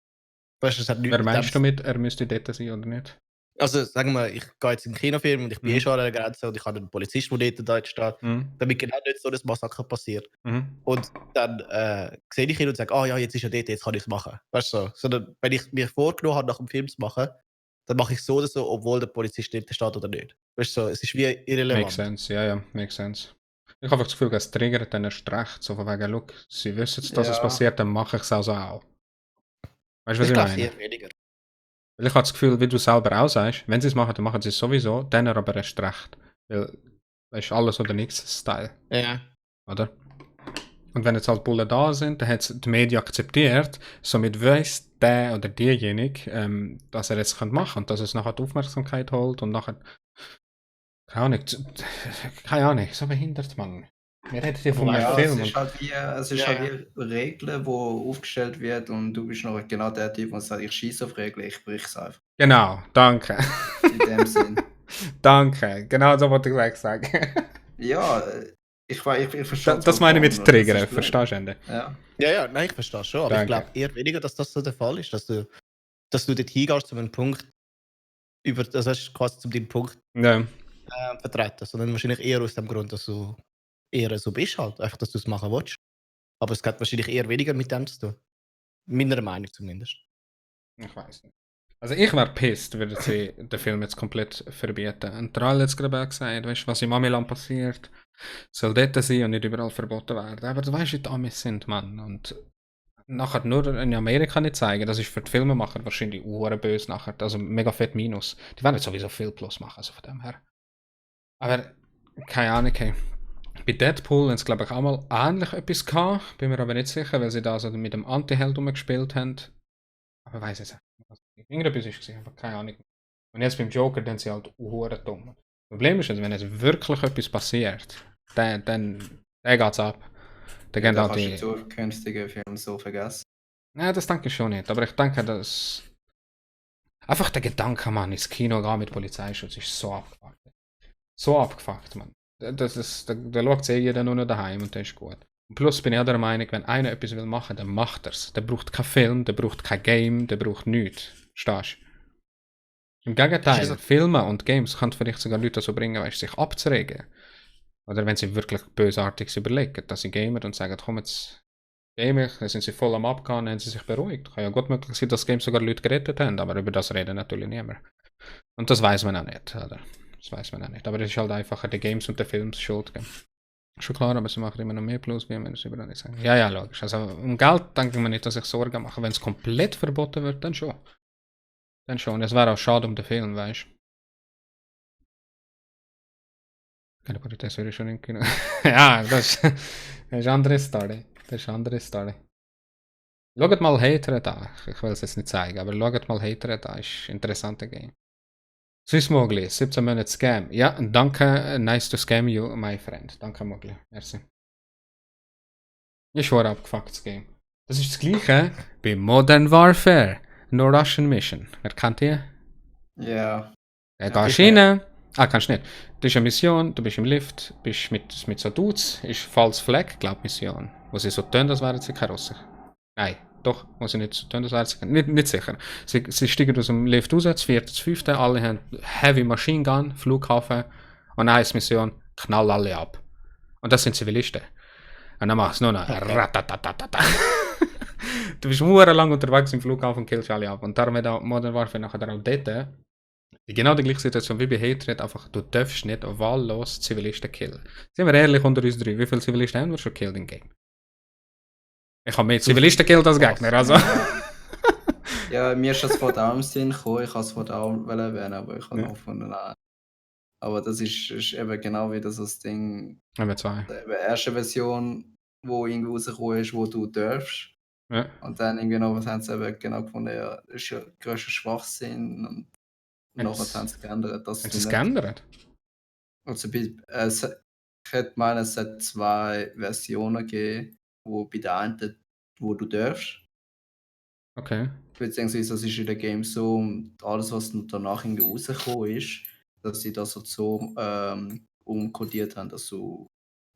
Weißt du, es hat nichts Wer mit meinst du dem mit, er müsste dort sein oder nicht? Also, sagen wir, ich gehe jetzt in den Kinofilm und ich bin Mhm. eh schon an der Grenze und ich habe einen Polizist, der dort steht, Mhm. damit genau nicht so das Massaker passiert. Mhm. Und dann sehe ich ihn und sage, ah ja, jetzt ist er dort, jetzt kann ich es machen. Weißt du so? Sondern wenn ich mir vorgenommen habe, nach dem Film zu machen, dann mache ich es so oder so, obwohl der Polizist dort steht oder nicht. Weißt du, so, es ist wie irrelevant. Makes sense, ja, makes sense. Ich habe das Gefühl, es triggert dann erst recht. So von wegen, look, sie wissen jetzt, dass es Ja. passiert, dann mache ich es also auch. Weißt du, was Ich ich glaube meine? eher weniger. Weil ich habe das Gefühl, wie du selber auch sagst, wenn sie es machen, dann machen sie es sowieso, dann aber erst recht. Weil, weißt du, alles oder nichts Style, Ja. oder? Und wenn jetzt halt Bullen da sind, dann hat es die Medien akzeptiert, somit weiss der oder diejenige, dass er jetzt machen kann und dass es nachher die Aufmerksamkeit holt und nachher. Keine Ahnung, so behindert man. Wir reden hier von Ja, einem Es Film. ist halt wie, es ist Ja, halt wie Regeln, die aufgestellt wird und du bist noch genau der Typ, der sagt, ich schieße auf Regeln, ich brich es einfach. Genau, danke. In dem Sinn. Danke, genau so wollte ich gleich sagen. Ja, ich verstehe Das meine ich mit Triggern, verstehst verstehst du? Ende? Ja. Ja, nein, ich verstehe schon. Aber ich Danke. glaube eher weniger, dass das so der Fall ist, dass du dort hingehst zu einem Punkt, das heißt quasi zu deinem Punkt Ja. vertreten, sondern wahrscheinlich eher aus dem Grund, dass du eher so bist halt, einfach, dass du es machen willst. Aber es hat wahrscheinlich eher weniger mit dem zu tun. Meiner Meinung zumindest. Ich weiß nicht. Also ich wäre pissed, würde sie den Film jetzt komplett verbieten. Und der Al hat jetzt gerade auch gesagt, weißt du, was im Amiland passiert, soll dort sein und nicht überall verboten werden. Aber du weißt, wie die Amis sind, Mann. Und nachher nur in Amerika nicht zeigen, das ist für die Filmemacher wahrscheinlich böse nachher. Also mega fett Minus. Die werden sowieso viel Plus machen, also von dem her. Aber keine Ahnung, hey. Bei Deadpool haben sie, glaube ich, auch mal ähnlich etwas gehabt. Bin mir aber nicht sicher, weil sie da so mit dem Anti-Held gespielt haben. Aber weiß es nicht. Irgendetwas ist es, aber keine Ahnung. Und jetzt beim Joker, dann sind sie halt hure dumm. Das Problem ist, wenn jetzt wirklich etwas passiert, dann geht's ab. Dann gehen Da halt kannst du die. die zukünftigen Filme so vergessen. Nein, das denke ich schon nicht. Aber ich denke, dass. Einfach der Gedanke, Mann, ins Kino gehen mit Polizeischutz ist so abgefuckt. So abgefuckt, Mann. Da schaut es jeder nur noch daheim und das ist gut. Und plus bin ich auch der Meinung, wenn einer etwas will machen, dann macht er es. Der braucht keinen Film, der braucht kein Game, der braucht nichts. Verstehst du? Im Gegenteil, Ist so- Filme und Games kann vielleicht sogar Leute dazu bringen, weißt, sich abzuregen. Oder wenn sie wirklich bösartig überlegen, dass sie gamen und sagen, komm jetzt game ich, dann sind sie voll am Abgehen, dann haben sie sich beruhigt. Kann ja gut möglich sein, dass Games sogar Leute gerettet haben, aber über das reden natürlich niemand. Und das weiß man auch nicht, oder? Das weiß man auch nicht. Aber das ist halt einfacher die Games und der Films schuld. Gell? Schon klar, aber sie machen immer noch mehr Plus, wie man das überall nicht sagen. Ja, logisch. Also um Geld denke ich mir nicht, dass ich Sorgen mache. Wenn es komplett verboten wird, dann schon. Dann schon. Es wäre auch schade um den Film, weißt du. Keine Polizei wäre schon im Kino. Ja, das ist eine andere Story. Das ist eine andere Story. Schaut mal Hater da. Ich will es jetzt nicht zeigen, aber schaut mal Hater da. Ist ein interessanter Game. Swiss Mogli, 17 Monate Scam. Ja, danke. Nice to scam you, my friend. Danke, Mogli. Merci. Ist schon abgefuckt, das Game. Das ist das gleiche bei Modern Warfare. No Russian Mission. Wer kennt die? Ja. Da gehst du rein. Kannst nicht. Das ist eine Mission, du bist im Lift, bist mit so Dudes, ist False Flag, glaub Mission. Wo sie so tun, als wären sie keine Russen. Nein, doch, wo sie nicht so tun, als wären sie nicht sicher. Sie steigen aus dem Lift raus, das 4., das 5., alle haben Heavy Machine Gun, Flughafen und eine Mission, knall alle ab. Und das sind Zivilisten. Und dann machst du nur noch ratatatatata. Du bist lang unterwegs im Flughafen und killst alle ab. Und darum hat auch Modern Warfare nachher auch dort genau die gleiche Situation wie bei Hatred, einfach du darfst nicht wahllos Zivilisten killen. Sind wir ehrlich unter uns drei, wie viele Zivilisten haben wir schon gekillt im Game? Ich habe mehr Zivilisten gekillt als Gegner, also. Ja, mir ist das vor allem im Sinn gekommen, ich kann es vor allem erwähnen, aber ich habe Ja. noch gefunden, nein. Aber das ist eben genau wie das Ding, Haben wir zwei. die erste Version, wo irgendwie rausgekommen ist, wo du darfst. Ja. Und dann irgendwie noch, was haben sie eben genau gefunden, ja, das ist ja größter Schwachsinn. Und nachher haben sie geändert, dass Haben du sie es nicht... geändert? Also ich hätte meinen, es hat 2 Versionen gegeben, wo bei der einen, wo du darfst, Okay. beziehungsweise das ist in der Game so, und alles, was danach irgendwie rausgekommen ist, dass sie das so umkodiert haben, dass du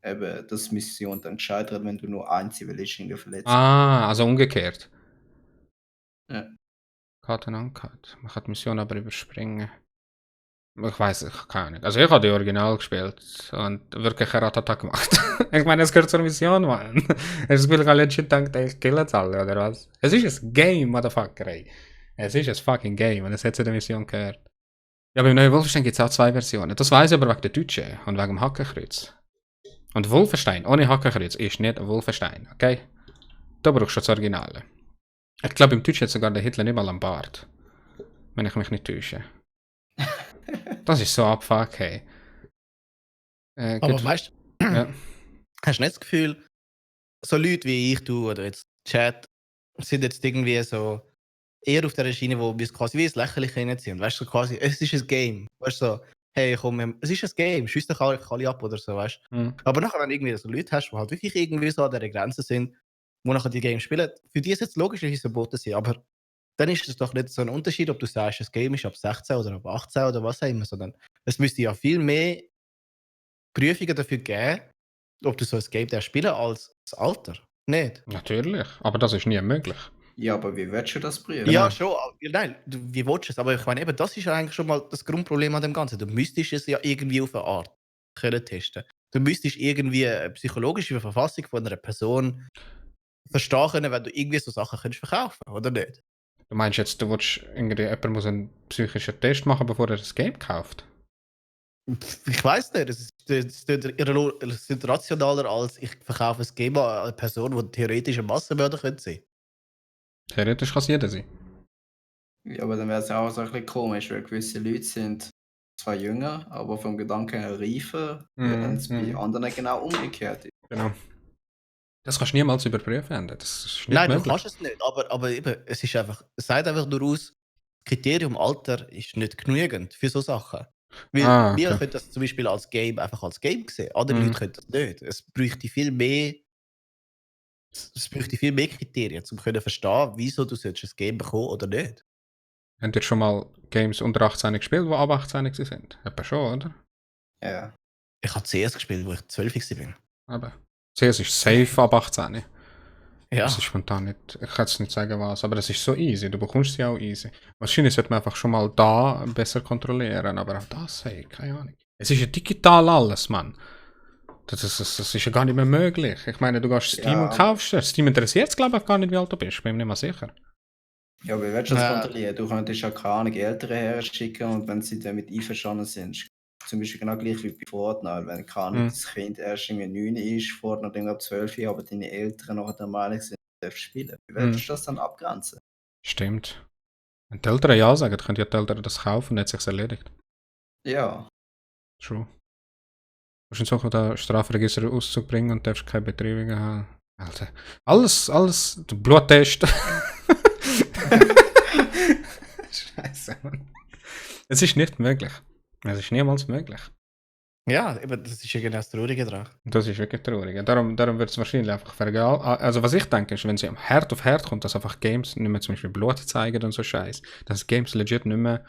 eben das Mission dann gescheitert, wenn du nur ein Zivilist irgendwie verletzt. Ah, also umgekehrt. Ja. Cut and Uncut. Man kann die Mission aber überspringen. Ich weiß, ich kann nicht. Also ich habe die Original gespielt und wirklich eine Ratata gemacht. Ich meine, es gehört zur Mission, Mann. Es spielt gar legit gedacht, ich kill jetzt alle, oder was? Es ist ein Game, Motherfucker, ey. Es ist ein fucking Game und es hat zu der Mission gehört. Ja, beim neuen Wolfenstein gibt es auch 2 Versionen. Das weiß ich aber wegen der Deutschen und wegen dem Hackenkreuz. Und Wolfenstein ohne Hackenkreuz ist nicht ein Wolfenstein, okay? Da brauchst du das Originale. Ich glaube, im Deutschen hat sogar der Hitler nicht mal am Bart. Wenn ich mich nicht täusche. Das ist so abfuck, hey. Aber gut. weißt du, Ja. hast du nicht das Gefühl, so Leute wie ich, du oder jetzt Chat, sind jetzt irgendwie so eher auf der Schiene, wo wir quasi wie ins Lächerliche hineinziehen. Weißt du, so quasi, es ist ein Game. Weißt du, so, hey, komm, es ist ein Game, schieß dich alle ab oder so, weißt du. Mhm. Aber nachher, wenn du irgendwie so Leute hast, die halt wirklich irgendwie so an der Grenze sind, wo nachher die Games spielen, für die ist jetzt logisch, dass sie verboten sind, aber dann ist es doch nicht so ein Unterschied, ob du sagst, das Game ist ab 16 oder ab 18 oder was auch immer, sondern es müsste ja viel mehr Prüfungen dafür geben, ob du so ein Game darfst spielen als das Alter. Nicht? Natürlich, aber das ist nie möglich. Ja, aber wie willst du das prüfen? Ja, schon. Nein, wie willst du es? Aber ich meine, eben, das ist ja eigentlich schon mal das Grundproblem an dem Ganzen. Du müsstest es ja irgendwie auf eine Art können testen. Du müsstest irgendwie eine psychologische Verfassung von einer Person verstehen können, wenn du irgendwie so Sachen könntest verkaufen, oder nicht? Du meinst jetzt, du willst irgendwie, jemand muss einen psychischen Test machen, bevor er das Game kauft? Ich weiß nicht. Es ist rationaler, als ich verkaufe ein Game an eine Person, die theoretisch ein Massenmörder könnte sein. Theoretisch kann es jeder sein. Ja, aber dann wäre es ja auch so ein bisschen komisch, weil gewisse Leute sind zwar jünger, aber vom Gedanken her reifer, während es bei anderen genau umgekehrt ist. Genau. Das kannst du niemals überprüfen. Das ist nicht Nein, möglich. du kannst es nicht. Aber eben, es ist einfach, es sagt einfach nur aus, das Kriterium Alter ist nicht genügend für so Sachen. Weil wir okay. können das zum Beispiel als Game einfach als Game sehen. Andere Mhm. Leute können das nicht. Es bräuchte viel mehr Kriterien, um zu verstehen, wieso du ein Game bekommen oder nicht. Habt ihr schon mal Games unter 18 gespielt, die ab 18 sind? Etwa schon, oder? Ja. Ich habe CS gespielt, wo ich 12 war. Aber CS ist safe ab 18. Ja. Das ist spontan nicht, ich kann jetzt nicht sagen was, aber das ist so easy, du bekommst sie auch easy. Wahrscheinlich sollte man einfach schon mal da besser kontrollieren, aber auch das, hey, keine Ahnung. Es ist ja digital alles, Mann. Das ist ja gar nicht mehr möglich. Ich meine, du gehst Steam Ja. und kaufst es. Steam interessiert es, glaube ich, gar nicht, wie alt du bist. Bin mir nicht mal sicher. Ja, aber wie willst du das Ja. kontrollieren? Du könntest ja keine Ahnung, Ältere herschicken und wenn sie damit einverstanden sind, zum Beispiel genau gleich wie bei Fortnite, wenn keine Ahnung, das Kind erst irgendwie 9 ist, Fortnite irgendwie ab 12 Jahre, aber deine Eltern noch der Meinung sind, du darfst spielen. Wie willst du das dann abgrenzen? Stimmt. Wenn die Eltern ja sagen, dann können ja die Eltern das kaufen und hat sich's erledigt. Ja. True. Du musst jetzt auch den Strafregisterauszug bringen und darfst keine Betriebungen haben. Alter. Alles, der Bluttest. Scheiße, Mann. Es ist nicht möglich. Es ist niemals möglich. Ja, eben, das ist irgendwie das Traurige dran. Und das ist wirklich traurig. Darum wird es wahrscheinlich einfach vergal. Also was ich denke, ist, wenn sie am Herd auf Herd kommt, dass einfach Games nicht mehr zum Beispiel Blut zeigen und so Scheiß. Dass Games legit nicht mehr,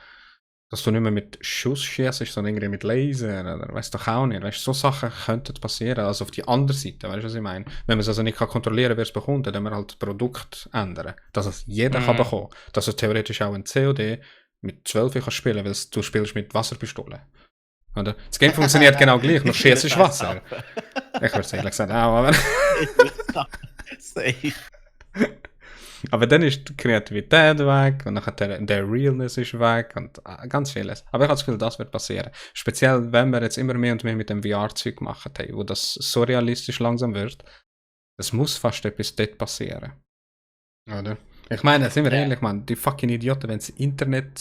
dass du nicht mehr mit Schuss schießt, sondern irgendwie mit Laser oder weißt doch auch nicht. Weißt du, so Sachen könnten passieren, also auf die andere Seite, weißt du, was ich meine? Wenn man es also nicht kann kontrollieren, wer es bekommt, dann wir halt das Produkt ändern. Dass es jeder kann bekommen. Dass du theoretisch auch ein COD mit 12 kannst spielen, weil du spielst mit Wasserpistole. Oder? Das Game funktioniert genau gleich, nur schießt ist Wasser. Ich würde ehrlich gesagt auch, aber... Safe. Aber dann ist die Kreativität weg und nachher der Realness ist weg und ganz vieles. Aber ich habe das Gefühl, das wird passieren. Speziell, wenn wir jetzt immer mehr und mehr mit dem VR-Zeug machen, hey, wo das so realistisch langsam wird, das muss fast etwas dort passieren. Oder? Ich meine, sind wir ehrlich, man, die fucking Idioten, wenn sie Internet,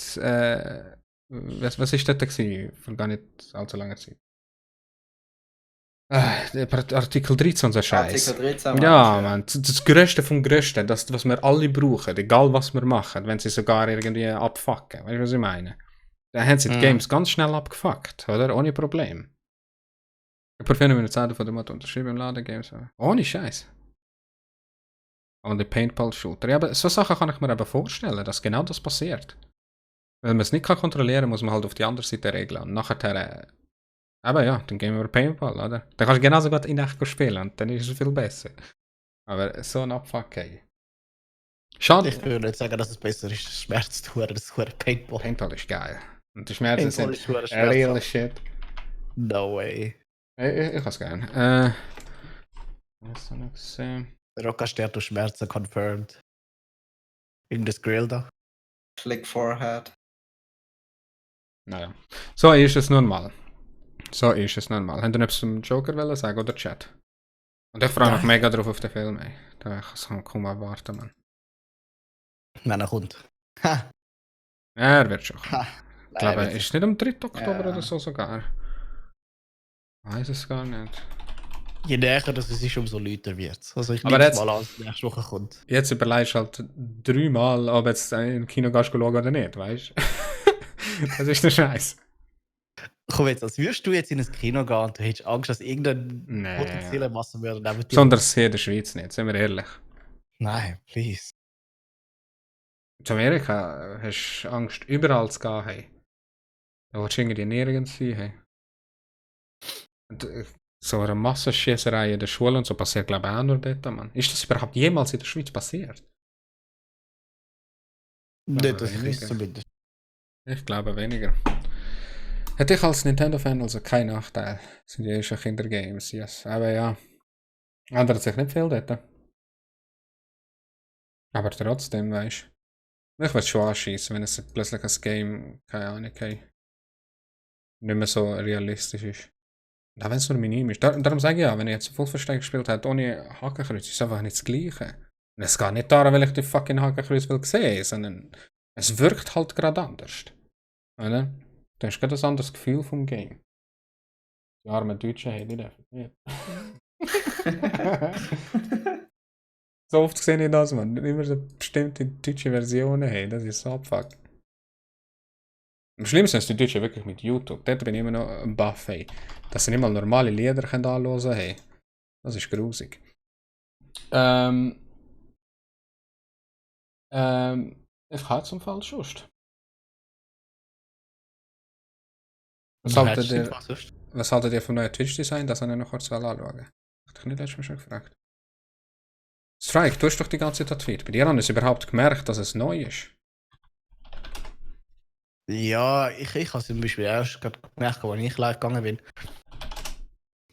was ist das gewesen? Vor gar nicht allzu langer Zeit. Artikel 13, so Scheiß. Artikel 13. Ja, man, das Größte vom Größten, das, was wir alle brauchen, egal was wir machen, wenn sie sogar irgendwie abfucken. Weißt du, was ich meine? Da haben sie die Games ganz schnell abgefuckt, oder? Ohne Problem. Ich habe 4 Minuten von dem Motto unterschrieben im Laden Games. Ohne Scheiß. Und die Paintball-Shooter. Ja, aber so Sachen kann ich mir aber vorstellen, dass genau das passiert. Wenn man es nicht kontrollieren kann, muss man halt auf die andere Seite regeln. Und nachher, aber ja, dann gehen wir Paintball, oder? Dann kannst du genauso gut in echt spielen und dann ist es viel besser. Aber so ein Abfuck, ey. Schade. Ich würde nicht sagen, dass es besser ist, Schmerz zu tun, als Paintball. Paintball ist geil. Und die Schmerzen Paintball sind ist real shit. No way. Ich hab's gern. Was soll ich gesehen? Rocca stirbt durch Schmerzen confirmed. In das Grill da. Click Forehead. Naja. So ist es nun mal. So ist es nun mal. Habt ihr etwas zum Joker wollen sagen oder Chat? Und ich freue mich mega drauf auf den Film, ey. Da kann ich kaum erwarten, man. Wenn er kommt. Ha! Ja, er wird schon kommen. Ha! Ich glaube, Nein, ist es nicht am 3. Oktober Ja. oder so sogar? Weiß es gar nicht. Je näher das es ist, umso lauter wird es. Also ich Aber nehme jetzt- mal an, dass nächste Woche kommt. Jetzt überlegst du halt 3 Mal, ob jetzt im Kino gehst schauen oder nicht, weißt du? Das ist der Scheiß. Komm jetzt, als würdest du jetzt in ein Kino gehen und du hättest Angst, dass irgendein Nee. potenzieller Massenmörder neben dir... Besonders hier in der Schweiz nicht, sind wir ehrlich. Nein, please. In Amerika hast du Angst, überall zu gehen, hey. Da willst du irgendwie nirgends sein, hey. Und, so eine Massenschießerei in der Schule und so passiert, glaube ich, auch nur dort, Mann. Ist das überhaupt jemals in der Schweiz passiert? Nicht, dass ich weniger. wüsste zumindest. Ich glaube weniger. Hätte ich als Nintendo-Fan also keinen Nachteil. Das sind ja schon Kindergames, yes. Aber ja, ändert sich nicht viel dort. Aber trotzdem, weißt du. Ich will es schon anschießen, wenn es plötzlich ein Game, keine Ahnung, hey, nicht mehr so realistisch ist. Und auch wenn es nur minim ist. Darum sage ich ja, wenn ich jetzt Vollversteck gespielt hätte ohne Hakenkreuz, ist es einfach nicht das Gleiche. Und es geht nicht daran, weil ich die fucking Hakenkreuz will sehen, sondern es wirkt halt gerade anders. Oder? Du hast gerade ein anderes Gefühl vom Game. Die armen Deutschen haben nicht einfach nicht. So oft sehe ich das, man. Immer so bestimmte deutsche Versionen haben. Das ist so abfuck. Am schlimmsten ist die Deutschen wirklich mit YouTube. Dort bin ich immer noch ein Buff, hey. Dass sie nicht mal normale Lieder anhören können. Hey. Das ist grusig. Ich habe zum Fall Schust. Was haltet ihr vom neuen Twitch-Design? Das habe ich noch kurz anschauen. Hätte ich nicht letztes Mal schon gefragt. Strike, du hast doch die ganze Zeit Tweet. Bei dir haben sie überhaupt gemerkt, dass es neu ist. Ja, ich habe es zum Beispiel erst gerade gemerkt, als ich live gegangen bin.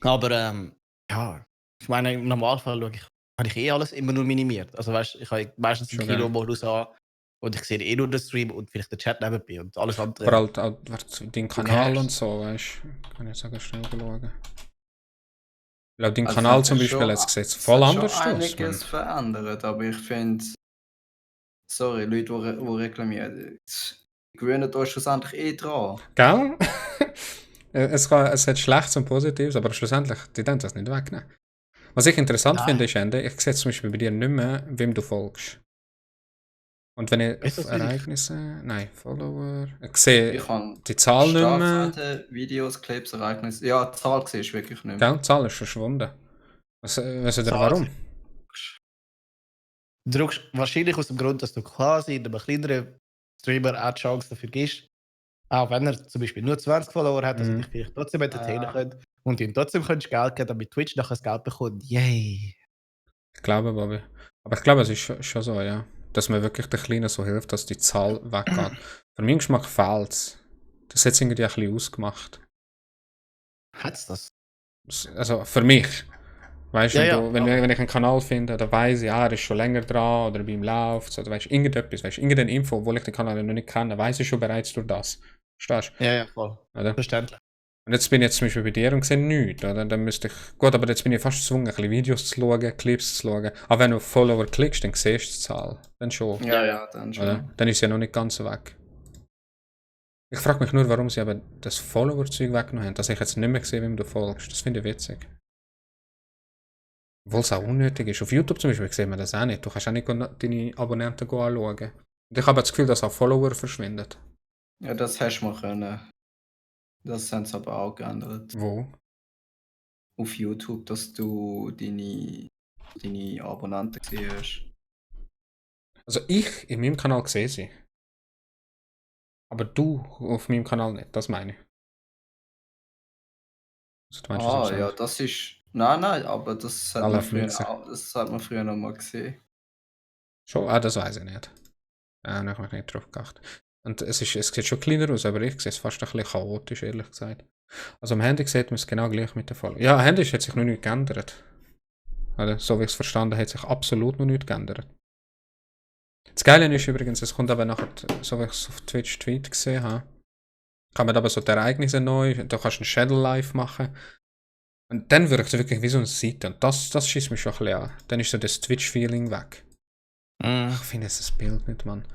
Aber ja, ich meine, im Normalfall habe ich eh alles immer nur minimiert. Also weißt du, ich habe meistens den Schon Kinomodus an und ich sehe eh nur den Stream und vielleicht den Chat nebenbei und alles andere. Aber halt auch dein Kanal cares? und so, weißt du. Kann ich sagen, schnell schauen. Laut deinem Also Kanal es zum hat Beispiel schon- jetzt sieht es es voll hat anders schon aus. einiges verändert, aber ich finde, sorry, Leute, die reklamieren, gewöhnen euch schlussendlich eh dran. Gell? Es hat Schlechtes und Positives, aber schlussendlich, die können das nicht wegnehmen. Was ich interessant Nein. finde, ist, Ende, ich sehe zum Beispiel bei dir nicht mehr, wem du folgst. Und wenn ich Ist auf das wirklich? Ereignisse, nein, Follower, ich sehe Ich habe die Zahl nicht mehr. Startseiten, Videos, Clips, Ereignisse. Ja, die Zahl siehst du wirklich nicht mehr. Gell, die Zahl ist verschwunden. Weißt du Zahl- warum? Du drückst wahrscheinlich aus dem Grund, dass du quasi einem kleineren Streamer auch die Chance dafür gibst, auch wenn er zum Beispiel nur 20 Follower hat, dass er Mhm. dich vielleicht trotzdem entertainen Ja. könnte und ihm trotzdem könntest Geld geben, damit Twitch nachher das Geld bekommt. Yay! Ich glaube, Bobby. Aber ich glaube, es ist schon so, ja. Dass man wirklich den Kleinen so hilft, dass die Zahl weggeht. Für meinen Geschmack fehlt es. Das hat es irgendwie ein bisschen ausgemacht. Hat's das? Also für mich. Weißt du, Ja, ja, wenn ich einen Kanal finde, dann weiss ich, er ist schon länger dran oder bei ihm läuft oder weißt du, irgendetwas, weißt du, irgendeine Info, obwohl ich den Kanal noch nicht kenne, weiss ich schon bereits durch das. Verstehst Ja, voll. du? Oder? Verständlich. Und jetzt bin ich zum Beispiel bei dir und sehe nichts, oder? Dann müsste ich, gut, aber jetzt bin ich fast gezwungen, ein bisschen Videos zu schauen, Clips zu schauen. Aber wenn du auf Follower klickst, dann siehst du die Zahl. Dann schon. Ja, dann schon. Oder? Dann ist sie ja noch nicht ganz weg. Ich frage mich nur, warum sie aber das Follower-Zeug weggenommen haben, dass ich jetzt nicht mehr sehe, wem du folgst. Das finde ich witzig. Obwohl es auch unnötig ist. Auf YouTube zum Beispiel sieht man das auch nicht. Du kannst auch nicht deine Abonnenten anschauen. Und ich habe das Gefühl, dass auch Follower verschwinden. Ja, das hast du mal können. Das haben sie aber auch geändert. Wo? Auf YouTube, dass du deine Abonnenten siehst. Also ich in meinem Kanal sehe sie. Aber du auf meinem Kanal nicht, das meine ich. Also, du meinst, was ich Ja, sage? das ist. Nein, aber das hat, Alle man auf früher Mixer. auch, das hat man früher noch mal gesehen. Schon? Ah, das weiß ich nicht. Da habe ich nicht drauf geachtet. Und es sieht schon kleiner aus, aber ich sehe es fast ein bisschen chaotisch, ehrlich gesagt. Also am Handy sieht man es genau gleich mit der Folge. Ja, am Handy hat sich noch nichts geändert. Oder, so wie ich es verstanden habe, hat sich absolut noch nichts geändert. Das Geile ist übrigens, es kommt aber nachher, so wie ich es auf Twitch Tweet gesehen habe, kann man aber so die Ereignisse neu, da kannst du einen Shadow Live machen. Und dann wirkt es wirklich wie so eine Seite. Und das schießt mich schon ein bisschen an. Dann ist so das Twitch-Feeling weg. Ich finde jetzt das Bild nicht, Mann.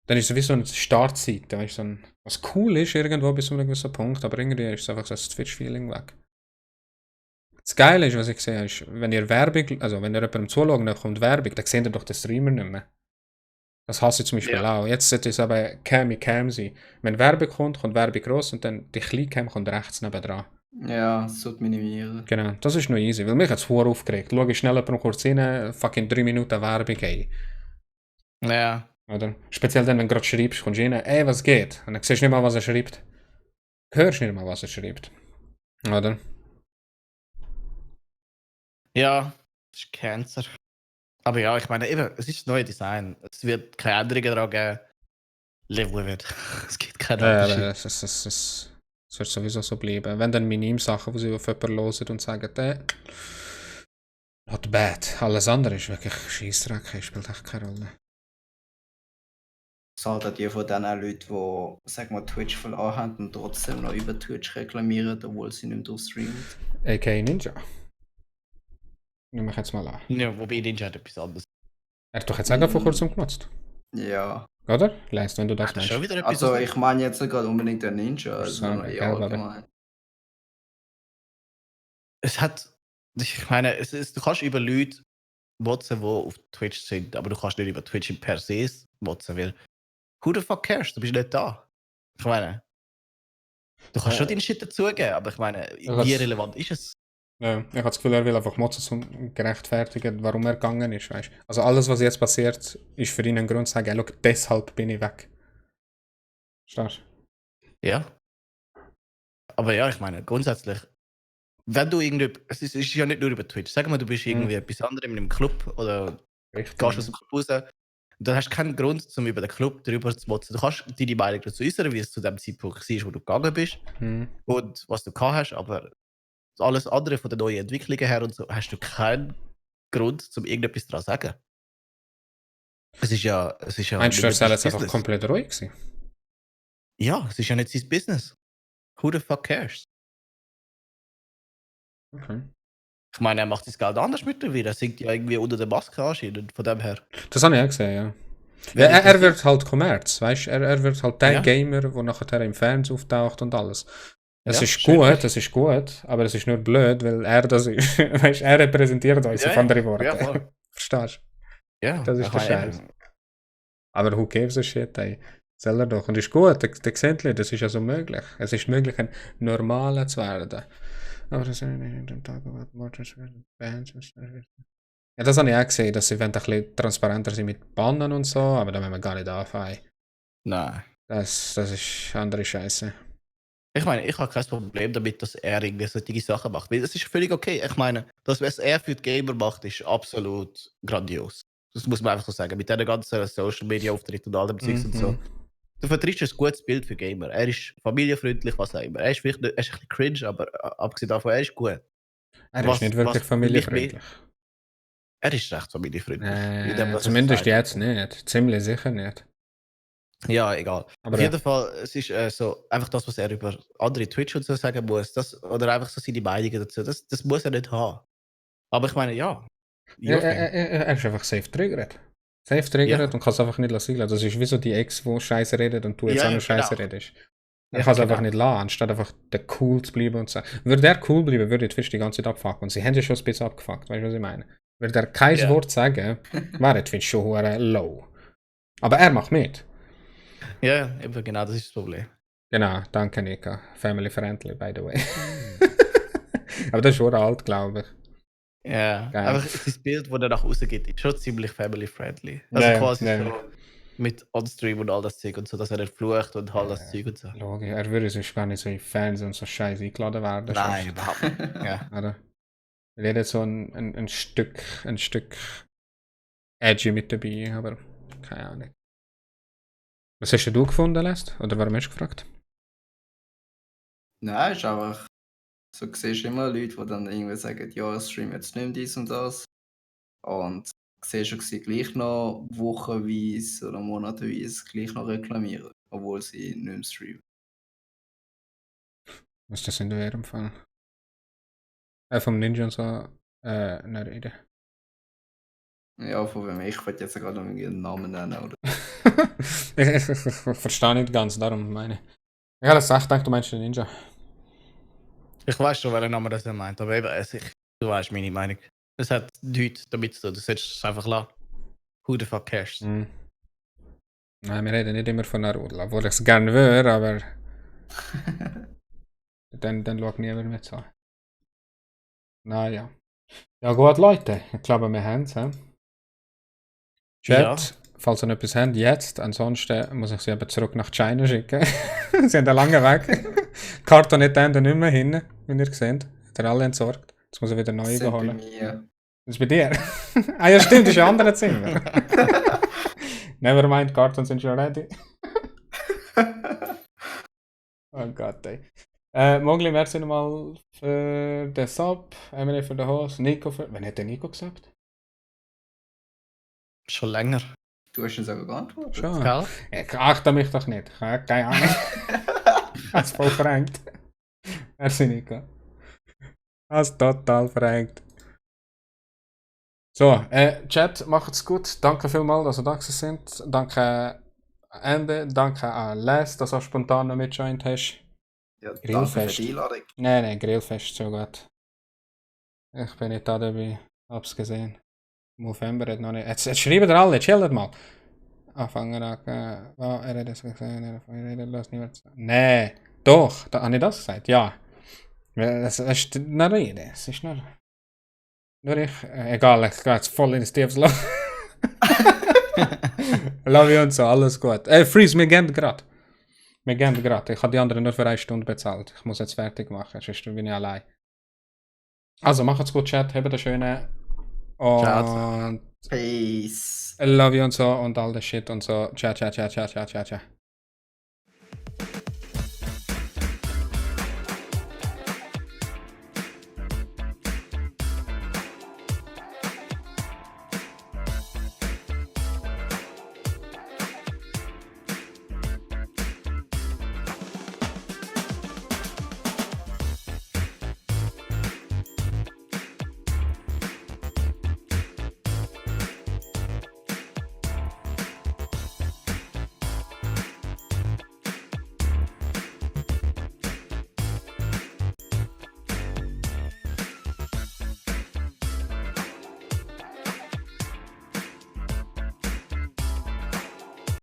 Dann ist es wie so eine Startseite, weißt du, was cool ist irgendwo bis zu einem gewissen Punkt, aber irgendwie ist es einfach so das Twitch-Feeling weg. Das Geile ist, was ich sehe, ist, wenn ihr Werbung, also wenn ihr jemandem zuschaut, dann kommt Werbung, dann seht ihr doch den Streamer nicht mehr. Das hasse ich zum Beispiel auch. Jetzt sollte es aber Cam sein. Wenn Werbung kommt, kommt Werbung groß und dann die kleine Cam kommt rechts nebendran. Ja, das sollte minimieren. Genau, das ist noch easy, weil mich hat es vorher aufgeregt. Schau ich schnell jemanden kurz rein, fucking 3 Minuten Werbung, ey. Ja. Oder? Speziell dann, wenn du gerade schreibst, kommst du rein, ey, was geht? Und dann siehst du nicht mal, was er schreibt. Hörst nicht mal, was er schreibt. Oder? Ja, das ist Cancer. Aber ja, ich meine, eben, es ist das neue Design. Es wird keine Änderungen daran geben. Live with it. Es gibt keinen Unterschied. Es wird sowieso so bleiben. Wenn dann Minim-Sachen, die sie auf jemanden hören und sagen, not bad. Alles andere ist wirklich Scheissdreck, spielt echt keine Rolle. Das sind halt die von den Leuten, die, sag mal, Twitch verloren haben und trotzdem noch über Twitch reklamieren, obwohl sie nicht mehr streamen. A.K. Ninja. Nimm mich jetzt mal an. Ja, wobei Ninja hat etwas anderes. Er hat doch jetzt auch vor kurzem genutzt. Ja. Oder? Leist, wenn du das Hat er meinst. schon wieder etwas Also anderes? ich meine jetzt nicht gerade unbedingt den Ninja, Ich sondern sage, eher gell, Babi? allgemein. Es hat. Ich meine, du kannst über Leute motzen, die auf Twitch sind, aber du kannst nicht über Twitch per se motzen, weil who the fuck cares? Du bist nicht da. Ich meine, du kannst schon deinen Shit dazugeben, aber ich meine, wie relevant ist es? Ja, ich habe das Gefühl, er will einfach motzen, um gerechtfertigen, warum er gegangen ist. Weißt? Also alles, was jetzt passiert, ist für ihn ein Grund zu sagen, hey, schau, deshalb bin ich weg. Verstehst du? Ja. Aber ja, ich meine, grundsätzlich, wenn du irgendwie, es ist ja nicht nur über Twitch, sag mal, du bist irgendwie etwas anderes in einem Club oder Richtig. gehst aus dem Club raus, dann hast du keinen Grund, um über den Club darüber zu motzen. Du kannst deine Meinung dazu äußern, wie es zu dem Zeitpunkt war, wo du gegangen bist und was du gehabt hast, aber alles andere von den neuen Entwicklungen her und so, hast du keinen Grund, um irgendetwas daran zu sagen. Es ist ja Meinst du, er nicht soll sein jetzt einfach Business. komplett ruhig sein? Ja, es ist ja nicht sein Business. Who the fuck cares? Okay. Ich meine, er macht das Geld anders mittlerweile. Er singt ja irgendwie unter der Maske anscheinend, von dem her. Das habe ich auch gesehen, ja. Wer Ja, er interessiert- wird halt Kommerz, weißt du? Er wird halt der Ja. Gamer, der nachher im Fernsehen auftaucht und alles. Es Ja, ist schön. gut, aber es ist nur blöd, weil er das ist. Weißt du, er repräsentiert uns Ja, auf andere ja. Worte. Ja, voll. Verstehst du? Ja, Das ist ich der meine, Scheiß. Aber who gives a shit, ey? Soll er doch. Und ist gut, der sehen die Leute, das ist ja so möglich. Es ist möglich, ein normaler zu werden. Aber das ist nicht dem Tag, Bands und so. Ja, das habe ich auch gesehen, dass sie ein bisschen transparenter sind mit Bannen und so, aber da wollen wir gar nicht anfangen. Nein. Das ist andere Scheiße. Ich meine, ich habe kein Problem damit, dass er irgendwie solche Sachen macht. Weil es ist völlig okay. Ich meine, das, was er für die Gamer macht, ist absolut grandios. Das muss man einfach so sagen. Mit diesen ganzen Social Media Auftritten und allem Zeugs und so. du vertrittst ein gutes Bild für Gamer. Er ist familienfreundlich, was auch immer. Er ist vielleicht er ist ein bisschen cringe, aber abgesehen davon, er ist gut. Er ist Was- nicht wirklich was für mich familienfreundlich. Er ist recht familienfreundlich. In dem, was er Zumindest sagt. jetzt nicht. Ziemlich sicher nicht. Ja, egal. Aber Auf jeden Fall, es ist so, einfach das, was er über andere Twitch und so sagen muss, das, oder einfach so seine Meinungen dazu, das muss er nicht haben. Aber ich meine, ja. Er ist einfach safe triggert. Safe triggert Ja. und kann es einfach nicht lassen. Das ist wie so die Ex, die Scheiße redet und du jetzt Ja, auch nur Scheiße genau. redest. Er Ja, kann es einfach genau. nicht lassen, anstatt einfach der cool zu bleiben und zu sagen. Würde der cool bleiben, würde Twitch die ganze Zeit abfucken. Und sie haben ja schon ein bisschen abgefuckt, weißt du, was ich meine? Würde er kein Ja. Wort sagen, wäre Twitch schon hure low. Aber er macht mit. Ja, eben genau, das ist das Problem. Genau, danke Nika. Family friendly, by the way. Aber das ist schon alt, glaube ich. Ja, Geil. einfach das Bild, das er nach außen geht, ist schon ziemlich family-friendly. Also Ja, quasi ja. so mit On-Stream und all das Zeug und so, dass er nicht flucht und all das Zeug und so. Logisch, er würde sonst gar nicht so in Fernsehen und so Scheiße eingeladen werden. Nein, sonst. überhaupt nicht. Ja. Oder? Er hat so ein Stück edgy mit dabei, aber keine Ahnung. Was hast du gefunden, Lest? Oder warum hast du gefragt? Nein, ist einfach. So siehst du immer Leute, die dann irgendwie sagen, ja, ich stream jetzt nicht mehr dies und das. Und siehst du sie gleich noch wochenweise oder monatweise gleich noch reklamieren, obwohl sie nicht mehr streamen. Was ist das in ihrem Fall? Vom Ninja und so nicht reden. Ja, von wem ich will jetzt gerade noch einen Namen nennen. Oder? ich verstehe nicht ganz, darum meine ich. Ja, das sagt, ich denke, du meinst den Ninja. Ich weiß schon, welchen Namen das er meint, aber eben, du weißt meine Meinung. Das hat nichts damit zu tun, du solltest es einfach lassen. Who the fuck cares? Hm. Nein, wir reden nicht immer von Narudel, obwohl ich es gerne würde, aber dann schaut niemand mehr zu. Naja. Ja gut, Leute, ich glaube, wir haben es. Chat, falls ihr noch etwas habt, jetzt. Ansonsten muss ich sie aber zurück nach China schicken. Sie haben einen langen Weg. Karton nicht nicht mehr hin, wie ihr seht. Hat er alle entsorgt. Jetzt muss er wieder neu Sind bei holen. mir. Das ist bei dir? Ah ja, stimmt, das ist ein anderes Zimmer. Nevermind, Karton sind schon ready. Oh Gott, ey. Mogli, merci nochmal für den Sub, Emily für den Host, Nico für... Wann hat der Nico gesagt? Schon länger. Du hast uns sogar geantwortet. Schon. Gell? Ich achte mich doch nicht. Ich habe keine Ahnung. Ich habe es voll verrenkt. Merci, Nico. Hast total verrenkt. So, Chat, macht's gut. Danke vielmals, dass ihr da sind. Danke Ende. Danke an Les, dass du spontan noch mitjoint hast. Ja, danke für Grillfest. die Einladung. Nein, Grillfest so gut. Ich bin nicht da dabei. Hab's gesehen. November hat noch nicht. Jetzt schreiben ihr alle, chillt mal. Anfangen an. Er hat das gesehen, lass niemand. Nee, doch, da habe ich das gesagt, ja. Es ist eine Rede, es ist nur ich. Egal, ich gehe jetzt voll in das Tiefs. Love you und so, alles gut. Freeze, wir gehen gerade. Ich habe die anderen nur für 1 Stunde bezahlt. Ich muss jetzt fertig machen, sonst bin ich allein. Also, macht's gut, Chat, habt einen schönen. Und Peace. I love you und so und all das Shit und so. Ciao.